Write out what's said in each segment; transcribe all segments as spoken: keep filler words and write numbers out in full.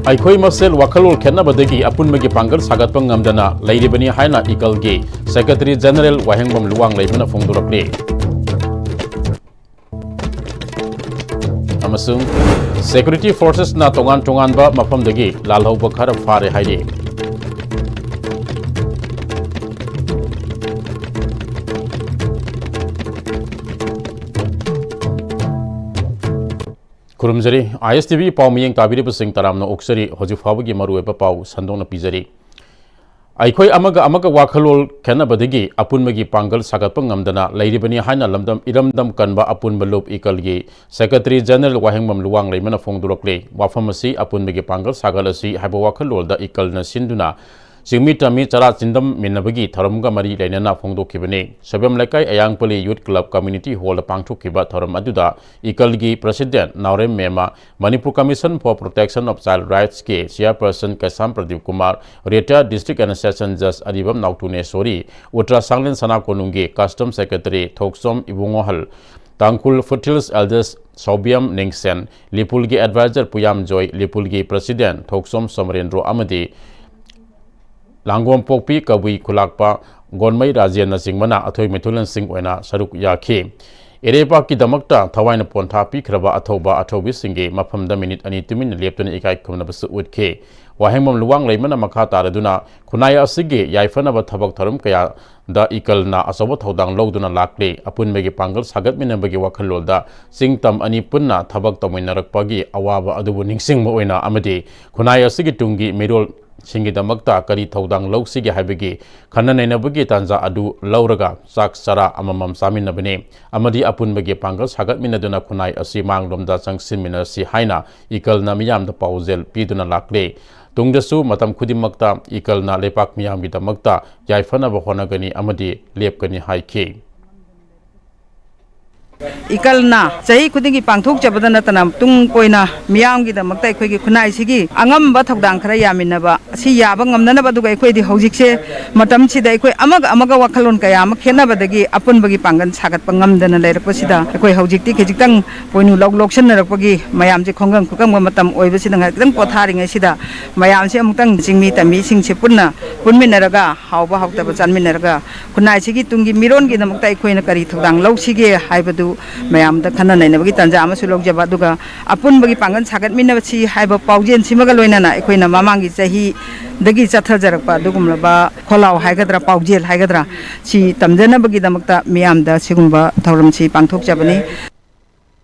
ꯑꯩꯈꯣꯏ ꯃꯁꯦꯜ ꯋꯥꯈꯜꯂꯣꯟ ꯈꯦꯠꯅꯕꯗꯒꯤ ꯑꯄꯨꯟꯕꯒꯤ ꯄꯥꯡꯒꯜ ꯁꯥꯒꯠꯄ ꯉꯝꯗꯅ ꯂꯩꯔꯤꯕꯅꯤ ꯍꯥꯏꯅ ꯏꯀꯜꯒꯤ Secretary General ꯋꯥꯍꯦꯡꯕꯝ ꯂꯨꯋꯥꯡꯂꯩꯃꯅ ꯐꯣꯡꯗꯣꯔꯛꯂꯤ꯫ ꯑꯃꯁꯨꯡ Security Forcesꯅ ꯇꯣꯉꯥꯟ ꯇꯣꯉꯥꯟꯕ ꯃꯐꯝꯗꯒꯤ ꯂꯥꯜꯍꯧꯕ ꯈꯔ ꯐꯥꯔꯦ ꯍꯥꯏꯔꯤ꯫ ꯈꯨꯔꯨꯝꯖꯔꯤ꯫ ISTV ꯄꯥꯎ ꯃꯤꯠꯌꯦꯡ ꯇꯥꯕꯤꯔꯤꯕꯁꯤꯡ ꯇꯔꯥꯝꯅ ꯑꯣꯛꯆꯔꯤ꯫ ꯍꯧꯖꯤꯛ ꯐꯥꯎꯕꯒꯤ ꯃꯔꯨꯑꯣꯏꯕ ꯄꯥꯎ ꯁꯟꯗꯣꯛꯅ ꯄꯤꯖꯔꯤ꯫ ꯑꯩꯈꯣꯏ ꯑꯃꯒ ꯑꯃꯒ ꯋꯥꯈꯜꯂꯣꯟ ꯈꯦꯠꯅꯕꯗꯒꯤ ꯑꯄꯨꯟꯕꯒꯤ ꯄꯥꯡꯒꯜ ꯁꯥꯒꯠꯄ ꯉꯝꯗꯅ ꯂꯩꯔꯤꯕꯅꯤ ꯍꯥꯏꯅ ꯂꯝꯗꯝ, ꯏꯔꯝꯗꯝ ꯀꯟꯕ ꯑꯄꯨꯟꯕ ꯂꯨꯞ ꯏꯀꯜꯒꯤ Secretary General ꯋꯥꯍꯦꯡꯕꯝ ꯂꯨꯋꯥꯡꯂꯩꯃꯅ ꯐꯣꯡꯗꯣꯔꯛꯂꯤ꯫ ꯋꯥꯐꯝ ꯑꯁꯤ ꯑꯄꯨꯟꯕꯒꯤ ꯄꯥꯡꯒꯜ ꯁꯥꯒꯠꯂꯁꯤ ꯍꯥꯏꯕ ꯋꯥꯈꯜꯂꯣꯟꯗ ꯏꯀꯜꯅ ꯁꯤꯟꯗꯨꯅ ꯆꯤꯡꯃꯤ ꯇꯝꯃꯤ ꯆꯔꯥ ꯆꯤꯟꯗꯝꯃꯤꯟꯅꯕꯒꯤ ꯊꯧꯔꯝꯒ ꯃꯔꯤ ꯂꯩꯅꯅ ꯐꯣꯡꯗꯣꯛꯈꯤꯕꯅꯤ꯫ ꯁꯣꯏꯕꯝ ꯂꯩꯀꯥꯏ ꯑꯌꯥꯡꯄꯜꯂꯤ Youth Club Community Hallꯗ ꯄꯥꯡꯊꯣꯛꯈꯤꯕ ꯊꯧꯔꯝ ꯑꯗꯨꯗ ꯏꯀꯜꯒꯤ President Naorem Memma, Manipur Commission for Protection of Child Rightsꯀꯤ Chairperson Keisham Pradeep Kumar, Retired District and Session Judge ꯑꯔꯤꯕꯝ ꯅꯥꯎꯇꯨꯅꯦꯁꯣꯔꯤ, ꯎꯇ꯭ꯔꯥ ꯁꯥꯡꯂꯦꯟ ꯁꯅꯥ ꯀꯣꯅꯨꯡꯒꯤ Custom Secretary ꯊꯣꯛꯆꯣꯝ ꯏꯕꯨꯡꯉꯣꯍꯜ, ꯇꯥꯡꯈꯨꯜ Foothills Elders ꯁꯥꯎꯕꯤꯌꯝ ꯅꯤꯡꯁꯦꯟ, ꯂꯤꯄꯨꯜꯒꯤ Advisor ꯄꯨꯌꯥꯝ ꯖꯣꯏ, ꯂꯤꯄꯨꯜꯒꯤ President ꯊꯣꯛꯆꯣꯝ ꯁꯣꯃꯔꯦꯟꯗ꯭ꯔꯣ ꯑꯃꯗꯤ ꯂꯥꯡꯒꯣꯝꯄꯣꯛꯄꯤ ꯀꯕꯨꯏ ꯈꯨꯂꯥꯛꯄ ꯒꯣꯟꯃꯩ ꯔꯥꯖꯦꯟꯅꯆꯤꯡꯕꯅ ꯑꯊꯣꯏ ꯃꯤꯊꯨꯂꯦꯟꯁꯤꯡ ꯑꯣꯏꯅ ꯁꯔꯨꯛ ꯌꯥꯈꯤ꯫ ꯏꯔꯩꯄꯥꯛꯀꯤꯗꯃꯛꯇ ꯊꯋꯥꯏꯅ ꯄꯣꯟꯊꯥ ꯄꯤꯈ꯭ꯔꯕ ꯑꯊꯧꯕ ꯑꯊꯧꯕꯤꯁꯤꯡꯒꯤ ꯃꯐꯝꯗ ꯃꯤꯅꯤꯠ ꯑꯅꯤ ꯇꯨꯃꯤꯟꯅ ꯂꯦꯞꯇꯨꯅ ꯏꯀꯥꯏ ꯈꯨꯝꯅꯕꯁꯨ ꯎꯠꯈꯤ꯫ ꯋꯥꯍꯦꯡꯕꯝ ꯂꯨꯋꯥꯡꯂꯩꯃꯅ ꯃꯈꯥ ꯇꯥꯔꯗꯨꯅ ꯈꯨꯟꯅꯥꯏ ꯑꯁꯤꯒꯤ ꯌꯥꯏꯐꯅꯕ ꯊꯕꯛ ꯊꯧꯔꯝ ꯀꯌꯥꯗ ꯏꯀꯜꯅ ꯑꯆꯧꯕ ꯊꯧꯗꯥꯡ ꯂꯧꯗꯨꯅ ꯂꯥꯛꯂꯤ꯫ ꯑꯄꯨꯟꯕꯒꯤ ꯄꯥꯡꯒꯜ ꯁꯥꯒꯠꯃꯤꯟꯅꯕꯒꯤ ꯋꯥꯈꯜꯂꯣꯟꯗ ꯆꯤꯡ ꯇꯝ ꯑꯅꯤ ꯄꯨꯟꯅ ꯊꯕꯛ ꯇꯧꯃꯤꯟꯅꯔꯛꯄꯒꯤ ꯑꯋꯥꯕ ꯑꯗꯨꯕꯨ ꯅꯤꯡꯁꯤꯡꯕ ꯑꯣꯏꯅ ꯑꯃꯗꯤ ꯈꯨꯟꯅꯥꯏ ꯑꯁꯤꯒꯤ ꯇꯨꯡꯒꯤ ꯃꯤꯔꯣꯜ ꯁꯤꯡꯒꯤꯗꯃꯛꯇ ꯀꯔꯤ ꯊꯧꯗꯥꯡ ꯂꯧꯁꯤꯒꯦ ꯍꯥꯏꯕꯒꯤ ꯈꯟꯅ ꯅꯩꯅꯕꯒꯤ ꯇꯥꯟꯖꯥ ꯑꯗꯨ ꯂꯧꯔꯒ ꯆꯥꯛ ꯆꯔꯥ ꯑꯃꯃꯝ ꯆꯥꯃꯤꯟꯅꯕꯅꯤ ꯑꯃꯗꯤ ꯑꯄꯨꯟꯕꯒꯤ ꯄꯥꯡꯒꯜ ꯁꯥꯒꯠꯃꯤꯟꯅꯗꯨꯅ ꯈꯨꯟꯅꯥꯏ ꯑꯁꯤ ꯃꯥꯡꯂꯣꯝꯗ ꯆꯪꯁꯤꯟꯃꯤꯟꯅꯁꯤ ꯍꯥꯏꯅ ꯏꯀꯜꯅ ꯃꯤꯌꯥꯝꯗ ꯄꯥꯎꯖꯦꯜ ꯄꯤꯗꯨꯅ ꯂꯥꯛꯂꯤ꯫ ꯇꯨꯡꯗꯁꯨ ꯃꯇꯝ ꯈꯨꯗꯤꯡꯃꯛꯇ ꯏꯀꯜꯅ ꯂꯩꯄꯥꯛ ꯃꯤꯌꯥꯝꯒꯤꯗꯃꯛꯇ ꯌꯥꯏꯐꯅꯕ ꯍꯣꯠꯅꯒꯅꯤ ꯑꯃꯗꯤ ꯂꯦꯞꯀꯅꯤ ꯍꯥꯏꯈꯤ꯫ ꯏꯀꯜꯅ ꯆꯍꯤ ꯈꯨꯗꯤꯡꯒꯤ ꯄꯥꯡꯊꯣꯛꯆꯕꯗ ꯅꯠꯇꯅ, ꯇꯨꯡ ꯀꯣꯏꯅ ꯃꯤꯌꯥꯝꯒꯤꯗꯃꯛꯇ ꯑꯩꯈꯣꯏꯒꯤ ꯈꯨꯟꯅꯥꯏꯁꯤꯒꯤ ꯑꯉꯝꯕ ꯊꯧꯗꯥꯡ ꯈꯔ ꯌꯥꯃꯤꯟꯅꯕ ꯑꯁꯤ ꯌꯥꯕ ꯉꯝꯅꯅꯕ, ꯑꯗꯨꯒ ꯑꯩꯈꯣꯏꯗꯤ ꯍꯧꯖꯤꯛꯁꯦ ꯃꯇꯝꯁꯤꯗ ꯑꯩꯈꯣꯏ ꯑꯃꯒ ꯑꯃꯒ ꯋꯥꯈꯜꯂꯣꯟ ꯀꯌꯥ ꯑꯃ ꯈꯦꯠꯅꯕꯗꯒꯤ ꯑꯄꯨꯟꯕꯒꯤ ꯄꯥꯡꯒꯜ ꯁꯥꯒꯠꯄ ꯉꯝꯗꯅ ꯂꯩꯔꯛꯄꯁꯤꯗ, ꯑꯩꯈꯣꯏ ꯍꯧꯖꯤꯛꯇꯤ ꯈꯖꯤꯛꯇꯪ ꯄꯣꯏꯅꯨ ꯂꯧ ꯂꯣꯛꯁꯤꯟꯅꯔꯛꯄꯒꯤ ꯃꯌꯥꯝꯁꯦ ꯈꯣꯡꯒꯪ ꯈꯨꯀꯪꯕ ꯃꯇꯝ ꯑꯣꯏꯕꯁꯤꯗ ꯉꯥꯏꯍꯥꯛꯇꯪ ꯄꯣꯊꯥꯔꯤꯉꯩꯁꯤꯗ, ꯃꯌꯥꯝꯁꯦ ꯑꯃꯨꯛꯇꯪ ꯆꯤꯡꯃꯤ ꯇꯝꯃꯤꯁꯤꯡꯁꯦ ꯄꯨꯟꯅ ꯄꯨꯟꯃꯤꯟꯅꯔꯒ, ꯍꯥꯎꯕ ꯍꯥꯎꯇꯕ ꯆꯥꯃꯤꯟꯅꯔꯒ, ꯈꯨꯟꯅꯥꯏꯁꯤꯒꯤ ꯇꯨꯡꯒꯤ ꯃꯤꯔꯣꯟꯒꯤꯗꯃꯛꯇ ꯑꯩꯈꯣꯏꯅ ꯀꯔꯤ ꯊꯧꯗꯥꯡ ꯂꯧꯁꯤꯒꯦ ꯍꯥꯏꯕꯗꯨ ꯃꯌꯥꯝꯗ ꯈꯟꯅ ꯅꯩꯅꯕꯒꯤ ꯇꯥꯟꯖꯥ ꯑꯃꯁꯨ ꯂꯧꯖꯕ, ꯑꯗꯨꯒ ꯑꯄꯨꯟꯕꯒꯤ ꯄꯥꯡꯒꯜ ꯁꯥꯒꯠꯃꯤꯟꯅꯕꯁꯤ ꯍꯥꯏꯕ ꯄꯥꯎꯖꯦꯜꯁꯤꯃꯒ ꯂꯣꯏꯅꯅ ꯑꯩꯈꯣꯏꯅ ꯃꯃꯥꯡꯒꯤ ꯆꯍꯤꯗꯒꯤ ꯆꯠꯊꯖꯔꯛꯄ ꯑꯗꯨꯒꯨꯝꯂꯕ ꯈꯣꯜꯂꯥꯎ ꯍꯥꯏꯒꯗ꯭ꯔꯥ, ꯄꯥꯎꯖꯦꯜ ꯍꯥꯏꯒꯗ꯭ꯔꯥ, ꯁꯤ ꯇꯝꯖꯅꯕꯒꯤꯗꯃꯛꯇ ꯃꯤꯌꯥꯝꯗ ꯁꯤꯒꯨꯝꯕ ꯊꯧꯔꯝꯁꯤ ꯄꯥꯡꯊꯣꯛꯆꯕꯅꯤ꯫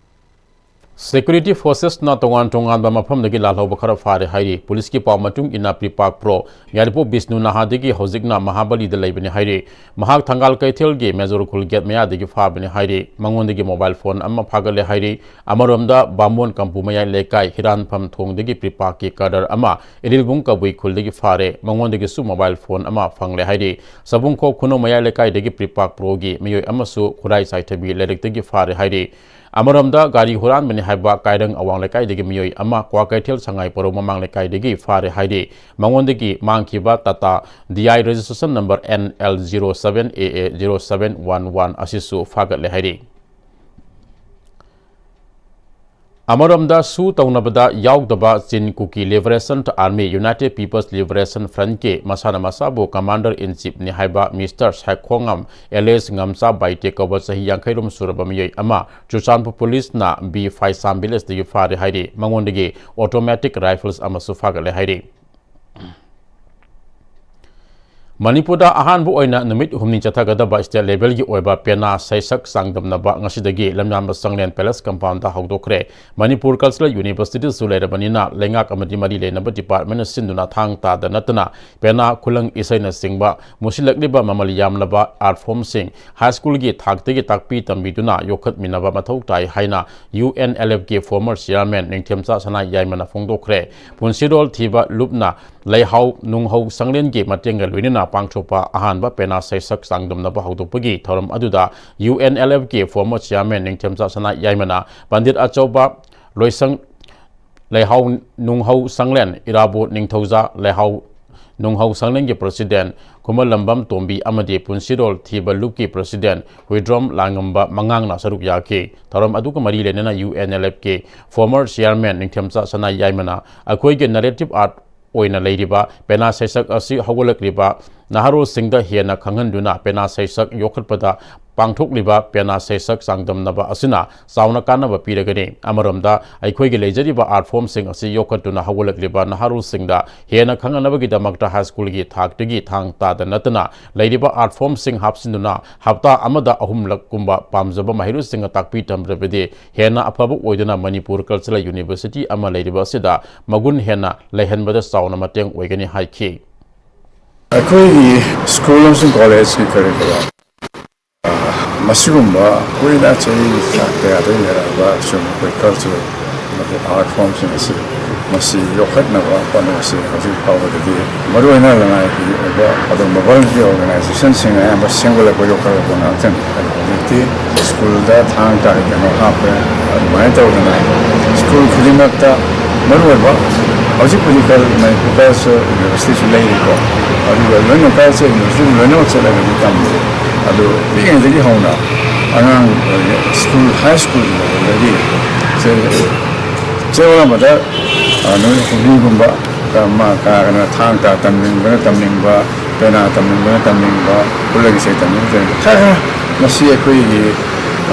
Security forcesꯅ ꯇꯣꯉꯥꯟ ꯇꯣꯉꯥꯟꯕ ꯃꯐꯝꯗꯒꯤ ꯂꯥꯜꯍꯧꯕ ꯈꯔ ꯐꯥꯔꯦ ꯍꯥꯏꯔꯤ꯫ ꯄꯨꯂꯤꯁꯀꯤ ꯄꯥꯎ ꯃꯇꯨꯡ ꯏꯟꯅ, ꯄ꯭ꯔꯤꯄꯥꯛ ꯄ꯭ꯔꯣ ꯌꯥꯏꯔꯤꯄꯣꯛ ꯕꯤꯁꯅꯨ ꯅꯍꯥꯗꯒꯤ ꯍꯧꯖꯤꯛꯅ ꯃꯍꯥꯕꯂꯤꯗ ꯂꯩꯕꯅꯤ ꯍꯥꯏꯔꯤ꯫ ꯃꯍꯥꯛ ꯊꯪꯒꯥꯜ ꯀꯩꯊꯦꯜꯒꯤ ꯃꯦꯖꯣꯔ ꯈꯨꯜ ꯒꯦꯠ ꯃꯌꯥꯗꯒꯤ ꯐꯥꯕꯅꯤ ꯍꯥꯏꯔꯤ꯫ ꯃꯉꯣꯟꯗꯒꯤ ꯃꯣꯕꯥꯏꯜ ꯐꯣꯟ ꯑꯃ ꯐꯥꯒꯠꯂꯦ ꯍꯥꯏꯔꯤ꯫ ꯑꯃꯔꯣꯝꯗ, ꯕꯥꯃꯣꯟ ꯀꯝꯄꯨ ꯃꯌꯥꯏ ꯂꯩꯀꯥꯏ ꯍꯤꯔꯥꯟꯐꯝ ꯊꯣꯡꯗꯒꯤ ꯄ꯭ꯔꯤꯄꯥꯛꯀꯤ ꯀꯗꯔ ꯑꯃ ꯏꯔꯤꯜꯕꯨꯡ ꯀꯕꯨꯏ ꯈꯨꯜꯗꯒꯤ ꯐꯥꯔꯦ꯫ ꯃꯉꯣꯟꯗꯒꯤꯁꯨ ꯃꯣꯕꯥꯏꯜ ꯐꯣꯟ ꯑꯃ ꯐꯪꯂꯦ ꯍꯥꯏꯔꯤ꯫ ꯁꯕꯨꯡꯈꯣꯛ ꯈꯨꯅꯧ ꯃꯌꯥꯏ ꯂꯩꯀꯥꯏꯗꯒꯤ ꯄ꯭ꯔꯤꯄꯥꯛ ꯄ꯭ꯔꯣꯒꯤ ꯃꯤꯑꯣꯏ ꯑꯃꯁꯨ ꯈꯨꯔꯥꯏ ꯆꯥꯏꯊꯕꯤ ꯂꯩꯔꯛꯇꯒꯤ ꯐꯥꯔꯦ ꯍꯥꯏꯔꯤ꯫ ꯑꯃꯔꯣꯝꯗ, ꯒꯥꯔꯤ ꯍꯨꯔꯥꯟꯕꯅꯤ ꯍꯥꯏꯕ ꯀꯥꯏꯔꯪ ꯑꯋꯥꯡ ꯂꯩꯀꯥꯏꯗꯒꯤ ꯃꯤꯑꯣꯏ ꯑꯃ ꯀ꯭ꯋꯥꯀꯩꯊꯦꯜ ꯁꯉꯥꯏ ꯄꯔꯧ ꯃꯃꯥꯡ ꯂꯩꯀꯥꯏꯗꯒꯤ ꯐꯥꯔꯦ ꯍꯥꯏꯔꯤ꯫ ꯃꯉꯣꯟꯗꯒꯤ ꯃꯥꯡꯈꯤꯕ Tata D I registration number N L zero seven A A zero seven one one ꯑꯁꯤꯁꯨ ꯐꯥꯒꯠꯂꯦ ꯍꯥꯏꯔꯤ꯫ ꯑꯃꯔꯣꯝꯗ, ꯁꯨ ꯇꯧꯅꯕꯗ ꯌꯥꯎꯗꯕ ꯆꯤꯟ ꯀꯨꯀꯤ Liberation Army, United People's Liberation Frontꯀꯤ ꯃꯁꯥꯅ ꯃꯁꯥꯕꯨ Commander in Chiefꯅꯤ ꯍꯥꯏꯕ ꯃꯤꯁꯇꯔ ꯁꯥꯏꯈꯣꯉꯝ alias ꯉꯝꯆꯥ ꯕꯥꯏꯇꯦ ꯀꯧꯕ ꯆꯍꯤ ꯌꯥꯡꯈꯩꯔꯣꯝ ꯁꯨꯔꯕ ꯃꯤꯑꯣꯏ ꯑꯃ ꯆꯨꯔꯆꯥꯟꯄꯨꯔ ꯄꯨꯂꯤꯁꯅ ꯕꯤ ꯐꯥꯏꯁꯥꯝ ꯚꯤꯂꯦꯖꯇꯒꯤ ꯐꯥꯔꯦ ꯍꯥꯏꯔꯤ꯫ ꯃꯉꯣꯟꯗꯒꯤ automatic rifles ꯑꯃꯁꯨ ꯐꯥꯒꯠꯂꯦ ꯍꯥꯏꯔꯤ꯫ ꯃꯅꯤꯄꯨꯔꯗ ꯑꯍꯥꯟꯕ ꯑꯣꯏꯅ ꯅꯨꯃꯤꯠ ꯍꯨꯝꯅꯤ ꯆꯠꯊꯒꯗꯕ state levelꯒꯤ ꯑꯣꯏꯕ ꯄꯦꯅꯥ ꯁꯩꯁꯛ ꯆꯥꯡꯗꯝꯅꯕ ꯉꯁꯤꯗꯒꯤ ꯂꯝꯌꯥꯟꯕ ꯆꯥꯡꯂꯦꯟ Palace compoundꯗ ꯍꯧꯗꯣꯛꯈ꯭ꯔꯦ꯫ ꯃꯅꯤꯄꯨꯔ Cultural Universityꯗꯁꯨ ꯂꯩꯔꯕꯅꯤꯅ, ꯂꯩꯉꯥꯛ ꯑꯃꯗꯤ ꯃꯔꯤ ꯂꯩꯅꯕ departmentꯅ ꯁꯤꯟꯗꯨꯅ ꯊꯥꯡ ꯇꯥꯗ ꯅꯠꯇꯅ ꯄꯦꯅꯥ, ꯈꯨꯂꯪ ꯏꯁꯩꯅꯆꯤꯡꯕ ꯃꯨꯁꯤꯜꯂꯛꯂꯤꯕ ꯃꯃꯜ ꯌꯥꯝꯂꯕ art formꯁꯤꯡ high schoolꯒꯤ ꯊꯥꯛꯇꯒꯤ ꯇꯥꯛꯄꯤ ꯇꯝꯕꯤꯗꯨꯅ ꯌꯣꯛꯈꯠꯃꯤꯟꯅꯕ ꯃꯊꯧ ꯇꯥꯏ ꯍꯥꯏꯅ UNLFꯀꯤ former chairman ꯅꯤꯡꯊꯦꯝꯆꯥ ꯁꯅꯥ ꯌꯥꯏꯃꯅ ꯐꯣꯡꯗꯣꯛꯈ꯭ꯔꯦ꯫ ꯄꯨꯟꯁꯤꯔꯣꯜ ꯊꯤꯕ ꯂꯨꯞꯅ ꯂꯩꯍꯥꯎ ꯅꯨꯡꯍꯧ ꯁꯪꯂꯦꯟꯒꯤ ꯃꯇꯦꯡꯒ ꯂꯣꯏꯅꯅ ꯄꯥꯡꯊꯣꯛꯄ ꯑꯍꯥꯟꯕ ꯄꯦꯅꯥ ꯁꯩꯁꯛ ꯆꯥꯡꯗꯝꯅꯕ ꯍꯧꯗꯣꯛꯄꯒꯤ ꯊꯧꯔꯝ ꯑꯗꯨꯗ ꯌꯨ ꯑꯦꯟ ꯑꯦꯜ ꯑꯦꯐꯀꯤ former chairman ꯅꯤꯡꯊꯦꯝꯆꯥ ꯁꯅꯥ ꯌꯥꯏꯃꯅ ꯄꯟꯗꯤꯠ ꯑꯆꯧꯕ ꯂꯣꯏꯁꯪ ꯂꯩꯍꯥꯎ ꯅꯨꯡꯍꯧ ꯁꯪꯂꯦꯟ ꯏꯔꯥꯕꯣꯠ ꯅꯤꯡꯊꯧꯖꯥ, ꯂꯩꯍꯥꯎ ꯅꯨꯡꯍꯧ ꯁꯪꯂꯦꯟꯒꯤ president ꯈꯨꯃꯟꯂꯝꯕꯝ ꯇꯣꯝꯕꯤ ꯑꯃꯗꯤ ꯄꯨꯟꯁꯤꯔꯣꯜ ꯊꯤꯕ ꯂꯨꯞꯀꯤ president ꯍꯨꯏꯗ꯭ꯔꯣꯝ ꯂꯥꯡꯉꯝꯕ ꯃꯉꯥꯡꯅ ꯁꯔꯨꯛ ꯌꯥꯈꯤ꯫ ꯊꯧꯔꯝ ꯑꯗꯨꯒ ꯃꯔꯤ ꯂꯩꯅꯅ ꯌꯨ ꯑꯦꯟ ꯑꯦꯜ ꯑꯦꯐꯀꯤ former chairman ꯅꯤꯡꯊꯦꯝꯆꯥ ꯁꯅꯥ ꯌꯥꯏꯃꯅ ꯑꯩꯈꯣꯏꯒꯤ narrative art ꯑꯣꯏꯅ ꯂꯩꯔꯤꯕ ꯄꯦꯅꯥ ꯁꯩꯁꯛ ꯑꯁꯤ ꯍꯧꯒꯠꯂꯛꯂꯤꯕ ꯅꯍꯥꯔꯣꯜꯁꯤꯡꯗ ꯍꯦꯟꯅ ꯈꯪꯍꯟꯗꯨꯅ ꯄꯦꯅꯥ ꯁꯩꯁꯛ ꯌꯣꯛꯈꯠꯄꯗ ꯄꯥꯡꯊꯣꯛꯂꯤꯕ ꯄꯦꯅꯥ ꯁꯩꯁꯛ ꯆꯥꯡꯗꯝꯅꯕ ꯑꯁꯤꯅ ꯆꯥꯎꯅ ꯀꯥꯟꯅꯕ ꯄꯤꯔꯒꯅꯤ꯫ ꯑꯃꯔꯣꯝꯗ ꯑꯩꯈꯣꯏꯒꯤ ꯂꯩꯖꯔꯤꯕ art formꯁꯤꯡ ꯑꯁꯤ ꯌꯣꯛꯈꯠꯇꯨꯅ ꯍꯧꯒꯠꯂꯛꯂꯤꯕ ꯅꯍꯥꯔꯣꯜꯁꯤꯡꯗ ꯍꯦꯟꯅ ꯈꯪꯍꯟꯅꯕꯒꯤꯗꯃꯛꯇ high schoolꯒꯤ ꯊꯥꯛꯇꯒꯤ ꯊꯥꯡ ꯇꯥꯗ ꯅꯠꯇꯅ ꯂꯩꯔꯤꯕ art formꯁꯤꯡ ꯍꯥꯞꯆꯤꯟꯗꯨꯅ ꯍꯞꯇꯥ ꯑꯃꯗ ꯑꯍꯨꯝꯂꯛ ꯀꯨꯝꯕ ꯄꯥꯝꯖꯕ ꯃꯍꯩꯔꯣꯏꯁꯤꯡꯅ ꯇꯥꯛꯄꯤ ꯇꯝꯕꯤꯔꯕꯗꯤ ꯍꯦꯟꯅ ꯑꯐꯕ ꯑꯣꯏꯗꯨꯅ ꯃꯅꯤꯄꯨꯔ Cultural University ꯑꯃ ꯂꯩꯔꯤꯕ ꯑꯁꯤꯗ ꯃꯒꯨꯟ ꯍꯦꯟꯅ ꯂꯩꯍꯟꯕꯗ ꯆꯥꯎꯅ ꯃꯇꯦꯡ ꯑꯣꯏꯒꯅꯤ ꯍꯥꯏꯈꯤ꯫ ꯑꯩꯈꯣꯏꯒꯤ school ꯑꯃꯁꯨꯡ collegeꯀꯤ curriculum ꯃꯁꯤꯒꯨꯝꯕ ꯀꯨꯏꯅ ꯆꯍꯤ ꯀꯌꯥꯗꯒꯤ ꯂꯩꯔꯛꯑꯕ ꯁꯤꯒꯨꯝꯕ ꯑꯩꯈꯣꯏ cultural ꯑꯃꯗꯤ art formꯁꯤꯡ ꯑꯁꯤ ꯃꯁꯤ ꯌꯣꯛꯈꯠꯅꯕ ꯍꯣꯠꯅꯕꯁꯤ ꯍꯧꯖꯤꯛ ꯐꯥꯎꯕꯗꯗꯤ ꯃꯔꯨꯑꯣꯏꯅ ꯂꯅꯥꯏꯒꯤ ꯑꯣꯏꯕ ꯑꯗꯨꯒꯨꯝꯕ voluntary organizationꯁꯤꯡ ꯑꯌꯥꯝꯕ ꯁꯦꯝꯒꯠꯂꯛꯄ ꯌꯣꯛꯈꯠꯂꯛꯄ ꯉꯥꯛꯇꯅꯤ꯫ ꯑꯗꯨ ꯍꯧꯖꯤꯛꯇꯤ schoolꯗ ꯊꯥꯡ ꯇꯥ ꯀꯩꯅꯣ ꯍꯥꯞꯄꯦ꯫ ꯑꯗꯨꯃꯥꯏꯅ ꯇꯧꯗꯅ school ꯈꯨꯗꯤꯡꯃꯛꯇ ꯃꯔꯨꯑꯣꯏꯕ ꯍꯧꯖꯤꯛꯄꯨꯗꯤ ꯀꯜ ꯃꯅꯤꯄꯨꯔ cultural universityꯁꯨ ꯂꯩꯔꯤꯀꯣ꯫ ꯑꯗꯨꯒ ꯂꯣꯏꯅ cultural university ꯂꯣꯏꯅꯃꯛ ꯆꯠꯂꯒꯗꯤ ꯇꯝꯗꯦ꯫ ꯑꯗꯨ ꯄꯤꯛꯏꯉꯩꯗꯒꯤ ꯍꯧꯅ ꯑꯉꯥꯡ school, high schoolꯗꯒꯤ ꯆꯦ-, ꯆꯌꯣꯜ ꯑꯃꯗ, ꯑ, ꯅꯨꯃꯤꯠ ꯍꯨꯝꯅꯤꯒꯨꯝꯕ ꯀ-, ꯃꯥ ꯀꯅꯥ ꯀꯅꯥ ꯊꯥꯡ ꯇꯥ ꯇꯝꯅꯤꯡꯕꯅ ꯇꯝꯅꯤꯡꯕ, ꯄꯦꯅꯥ ꯇꯝꯅꯤꯡꯕꯅ ꯇꯝꯅꯤꯡꯕ, ꯈꯨꯠꯂꯪ ꯏꯁꯩ ꯇꯝꯅꯤꯡꯕꯅ ꯇꯝꯅꯤꯡꯕ, ꯈꯔ ꯈꯔ ꯃꯁꯤ ꯑꯩꯈꯣꯏꯒꯤ,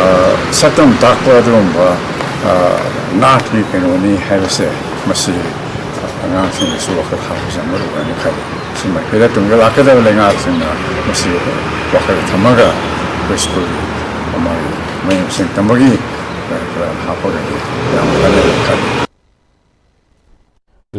ꯑ, ꯁꯛꯇꯝ ꯇꯥꯛꯄ ꯑꯗꯨꯒꯨꯝꯕ, ꯑ, ꯅꯥꯠꯀꯤ ꯀꯩꯅꯣꯅꯤ ꯍꯥꯏꯕꯁꯦ ꯃꯁꯤ ꯑꯉꯥꯡꯁꯤꯡꯗꯁꯨ ꯋꯥꯈꯜ ꯍꯥꯞꯄꯁꯦ ꯃꯔꯨ ꯑꯣꯏꯅ ꯈꯜꯂꯤ꯫ ꯁꯤ ꯃꯥꯏꯀꯩꯗ ꯇꯨꯡꯗ ꯂꯥꯛꯀꯗꯕ ꯂꯩꯉꯥꯛꯁꯤꯡꯅ ꯃꯁꯤ ꯋꯥꯈꯜ ꯊꯝꯃꯒ ꯑꯩꯈꯣꯏ schoolꯒꯤ ꯃꯃꯥꯡꯒꯤ ꯃꯍꯩ ꯃꯁꯤꯡ ꯇꯝꯕꯒꯤ ꯈꯔ ꯍꯥꯞꯄꯒꯗꯤ ꯌꯥꯝ ꯐꯅꯤ ꯈꯜꯂꯤ꯫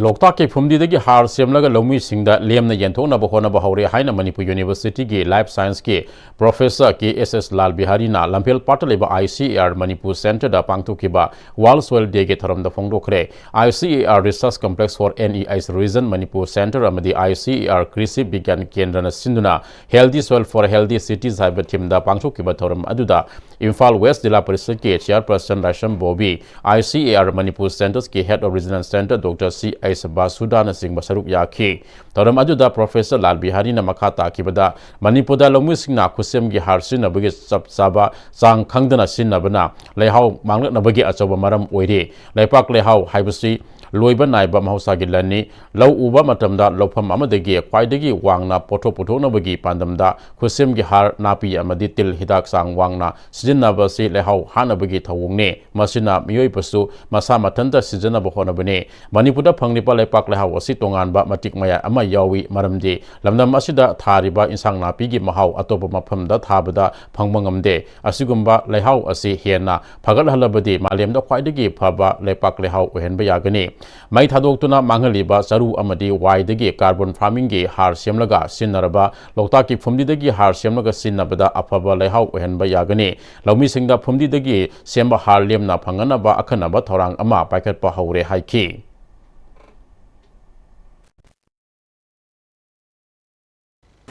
ꯂꯣꯛꯇꯥꯛꯀꯤ ꯐꯨꯝꯗꯤꯗꯒꯤ ꯍꯥꯔ ꯁꯦꯝꯂꯒ ꯂꯧꯃꯤꯁꯤꯡꯗ ꯂꯦꯝꯅ ꯌꯦꯟꯊꯣꯛꯅꯕ ꯍꯣꯠꯅꯕ ꯍꯧꯔꯦ ꯍꯥꯏꯅ ꯃꯅꯤꯄꯨꯔ ꯌꯨꯅꯤꯚꯔꯁꯤꯇꯤꯒꯤ ꯂꯥꯏꯐ ꯁꯥꯏꯟꯁꯀꯤ ꯄ꯭ꯔꯣꯐꯦꯁꯔ ꯀꯦ ꯑꯦꯁ ꯑꯦꯁ ꯂꯥꯜ ꯕꯤꯍꯥꯔꯤꯅ ꯂꯝꯐꯦꯜ ꯄꯥꯠꯇ ꯂꯩꯕ ꯑꯥꯏ ꯁꯤ ꯑꯦ ꯑꯥꯔ ꯃꯅꯤꯄꯨꯔ ꯁꯦꯟꯇꯔꯗ ꯄꯥꯡꯊꯣꯛꯈꯤꯕ ꯋꯥꯔꯜ ꯁꯣꯏꯜ ꯗꯦꯒꯤ ꯊꯧꯔꯝꯗ ꯐꯣꯡꯗꯣꯛꯈ꯭ꯔꯦ꯫ I C A R research complex for N E H region Manipur centre ꯑꯃꯗꯤ ꯑꯥꯏ ꯁꯤ ꯑꯦ ꯑꯥꯔ ꯀ꯭ꯔꯤꯁꯤ ꯕꯤꯒ꯭ꯌꯥꯟ ꯀꯦꯟꯗ꯭ꯔꯅ ꯁꯤꯟꯗꯨꯅ Healthy Soil for Healthy Cities ꯍꯥꯏꯕ ꯊꯤꯝꯗ ꯄꯥꯡꯊꯣꯛꯈꯤꯕ ꯊꯧꯔꯝ ꯑꯗꯨꯗ Imphal west zila ꯄꯔꯤꯁꯗꯀꯤ ꯆꯤꯌꯥꯔꯄꯔꯁꯟ Laishram Bobi, I C A R Manipur ꯁꯦꯟꯇꯔꯁꯀꯤ head of regional centre doctor C H ꯕꯥꯁꯨꯗꯥꯅꯆꯤꯡꯕ ꯁꯔꯨꯛ ꯌꯥꯈꯤ꯫ ꯊꯧꯔꯝ ꯑꯗꯨꯗ ꯄ꯭ꯔꯣꯐꯦꯁꯔ ꯂꯥꯜ ꯕꯤꯍꯥꯔꯤꯅ ꯃꯈꯥ ꯇꯥꯈꯤꯕꯗ, ꯃꯅꯤꯄꯨꯔꯗ ꯂꯧꯃꯤꯁꯤꯡꯅ ꯈꯨꯠꯁꯦꯝꯒꯤ ꯍꯥꯔ ꯁꯤꯖꯤꯟꯅꯕꯒꯤ ꯆꯞ ꯆꯥꯕ ꯆꯥꯡ ꯈꯪꯗꯅ ꯁꯤꯖꯤꯟꯅꯕꯅ ꯂꯩꯍꯥꯎ ꯃꯥꯡꯂꯛꯅꯕꯒꯤ ꯑꯆꯧꯕ ꯃꯔꯝ ꯑꯣꯏꯔꯤ꯫ ꯂꯩꯄꯥꯛ ꯂꯩꯍꯥꯎ ꯍꯥꯏꯕꯁꯤ ꯂꯣꯏꯕ ꯅꯥꯏꯕ ꯃꯍꯧꯁꯥꯒꯤ ꯂꯟꯅꯤ꯫ ꯂꯧ ꯎꯕ ꯃꯇꯝꯗ ꯂꯧꯐꯝ ꯑꯃꯗꯒꯤ ꯈ꯭ꯋꯥꯏꯗꯒꯤ ꯋꯥꯡꯅ ꯄꯣꯠꯊꯣꯛ ꯄꯨꯊꯣꯛꯅꯕꯒꯤ ꯄꯥꯟꯗꯝꯗ ꯈꯨꯠꯁꯦꯝꯒꯤ ꯍꯥꯔ, ꯅꯥꯄꯤ ꯑꯃꯗꯤ ꯇꯤꯜ ꯍꯤꯗꯥꯛ ꯆꯥꯡ ꯋꯥꯡꯅ ꯁꯤꯖꯤꯟꯅꯕ ꯑꯁꯤ ꯂꯩꯍꯥꯎ ꯍꯥꯠꯅꯕꯒꯤ ꯊꯧꯑꯣꯡꯅꯤ꯫ ꯃꯁꯤꯅ ꯃꯤꯑꯣꯏꯕꯁꯨ ꯃꯁꯥ ꯃꯊꯟꯇ ꯁꯤꯖꯤꯟꯅꯕ ꯍꯣꯠꯅꯕꯅꯤ꯫ ꯃꯅꯤꯄꯨꯔꯗ ꯐꯪꯂꯤꯕ ꯂꯩꯄꯥꯛ ꯂꯩꯍꯥꯎ ꯑꯁꯤ ꯇꯣꯉꯥꯟꯕ ꯃꯇꯤꯛ ꯃꯌꯥꯏ ꯑꯃ ꯌꯥꯎꯏ, ꯃꯔꯝꯗꯤ ꯂꯝꯗꯝ ꯑꯁꯤꯗ ꯊꯥꯔꯤꯕ ꯏꯟꯁꯥꯡ ꯅꯥꯄꯤꯒꯤ ꯃꯍꯥꯎ ꯑꯇꯣꯞꯄ ꯃꯐꯝꯗ ꯊꯥꯕꯗ ꯐꯪꯕ ꯉꯝꯗꯦ꯫ ꯑꯁꯤꯒꯨꯝꯕ ꯂꯩꯍꯥꯎ ꯑꯁꯤ ꯍꯦꯟꯅ ꯐꯒꯠꯍꯜꯂꯕꯗꯤ ꯃꯥꯂꯦꯝꯗ ꯈ꯭ꯋꯥꯏꯗꯒꯤ ꯐꯕ ꯂꯩꯄꯥꯛ ꯂꯩꯍꯥꯎ ꯑꯣꯏꯍꯟꯕ ꯌꯥꯒꯅꯤ꯫ ꯃꯩ ꯊꯥꯗꯣꯛꯇꯨꯅ ꯃꯥꯡꯍꯜꯂꯤꯕ ꯆꯔꯨ ꯑꯃꯗꯤ ꯋꯥꯏꯗꯒꯤ ꯀꯥꯔꯕꯣꯟ ꯐꯥꯔꯃꯤꯡꯒꯤ ꯍꯥꯔ ꯁꯦꯝꯂꯒ ꯁꯤꯖꯤꯟꯅꯔꯕ ꯂꯣꯛꯇꯥꯛꯀꯤ ꯐꯨꯝꯗꯤꯗꯒꯤ ꯍꯥꯔ ꯁꯦꯝꯂꯒ ꯁꯤꯖꯤꯟꯅꯕꯗ ꯑꯐꯕ ꯂꯩꯍꯥꯎ ꯑꯣꯏꯍꯟꯕ ꯌꯥꯒꯅꯤ꯫ ꯂꯧꯃꯤꯁꯤꯡꯗ ꯐꯨꯝꯗꯤꯗꯒꯤ ꯁꯦꯝꯕ ꯍꯥꯔ ꯂꯦꯝꯅ ꯐꯪꯍꯟꯅꯕ ꯑꯈꯟꯅꯕ ꯊꯧꯔꯥꯡ ꯑꯃ ꯄꯥꯏꯈꯠꯄ ꯍꯧꯔꯦ ꯍꯥꯏꯈꯤ꯫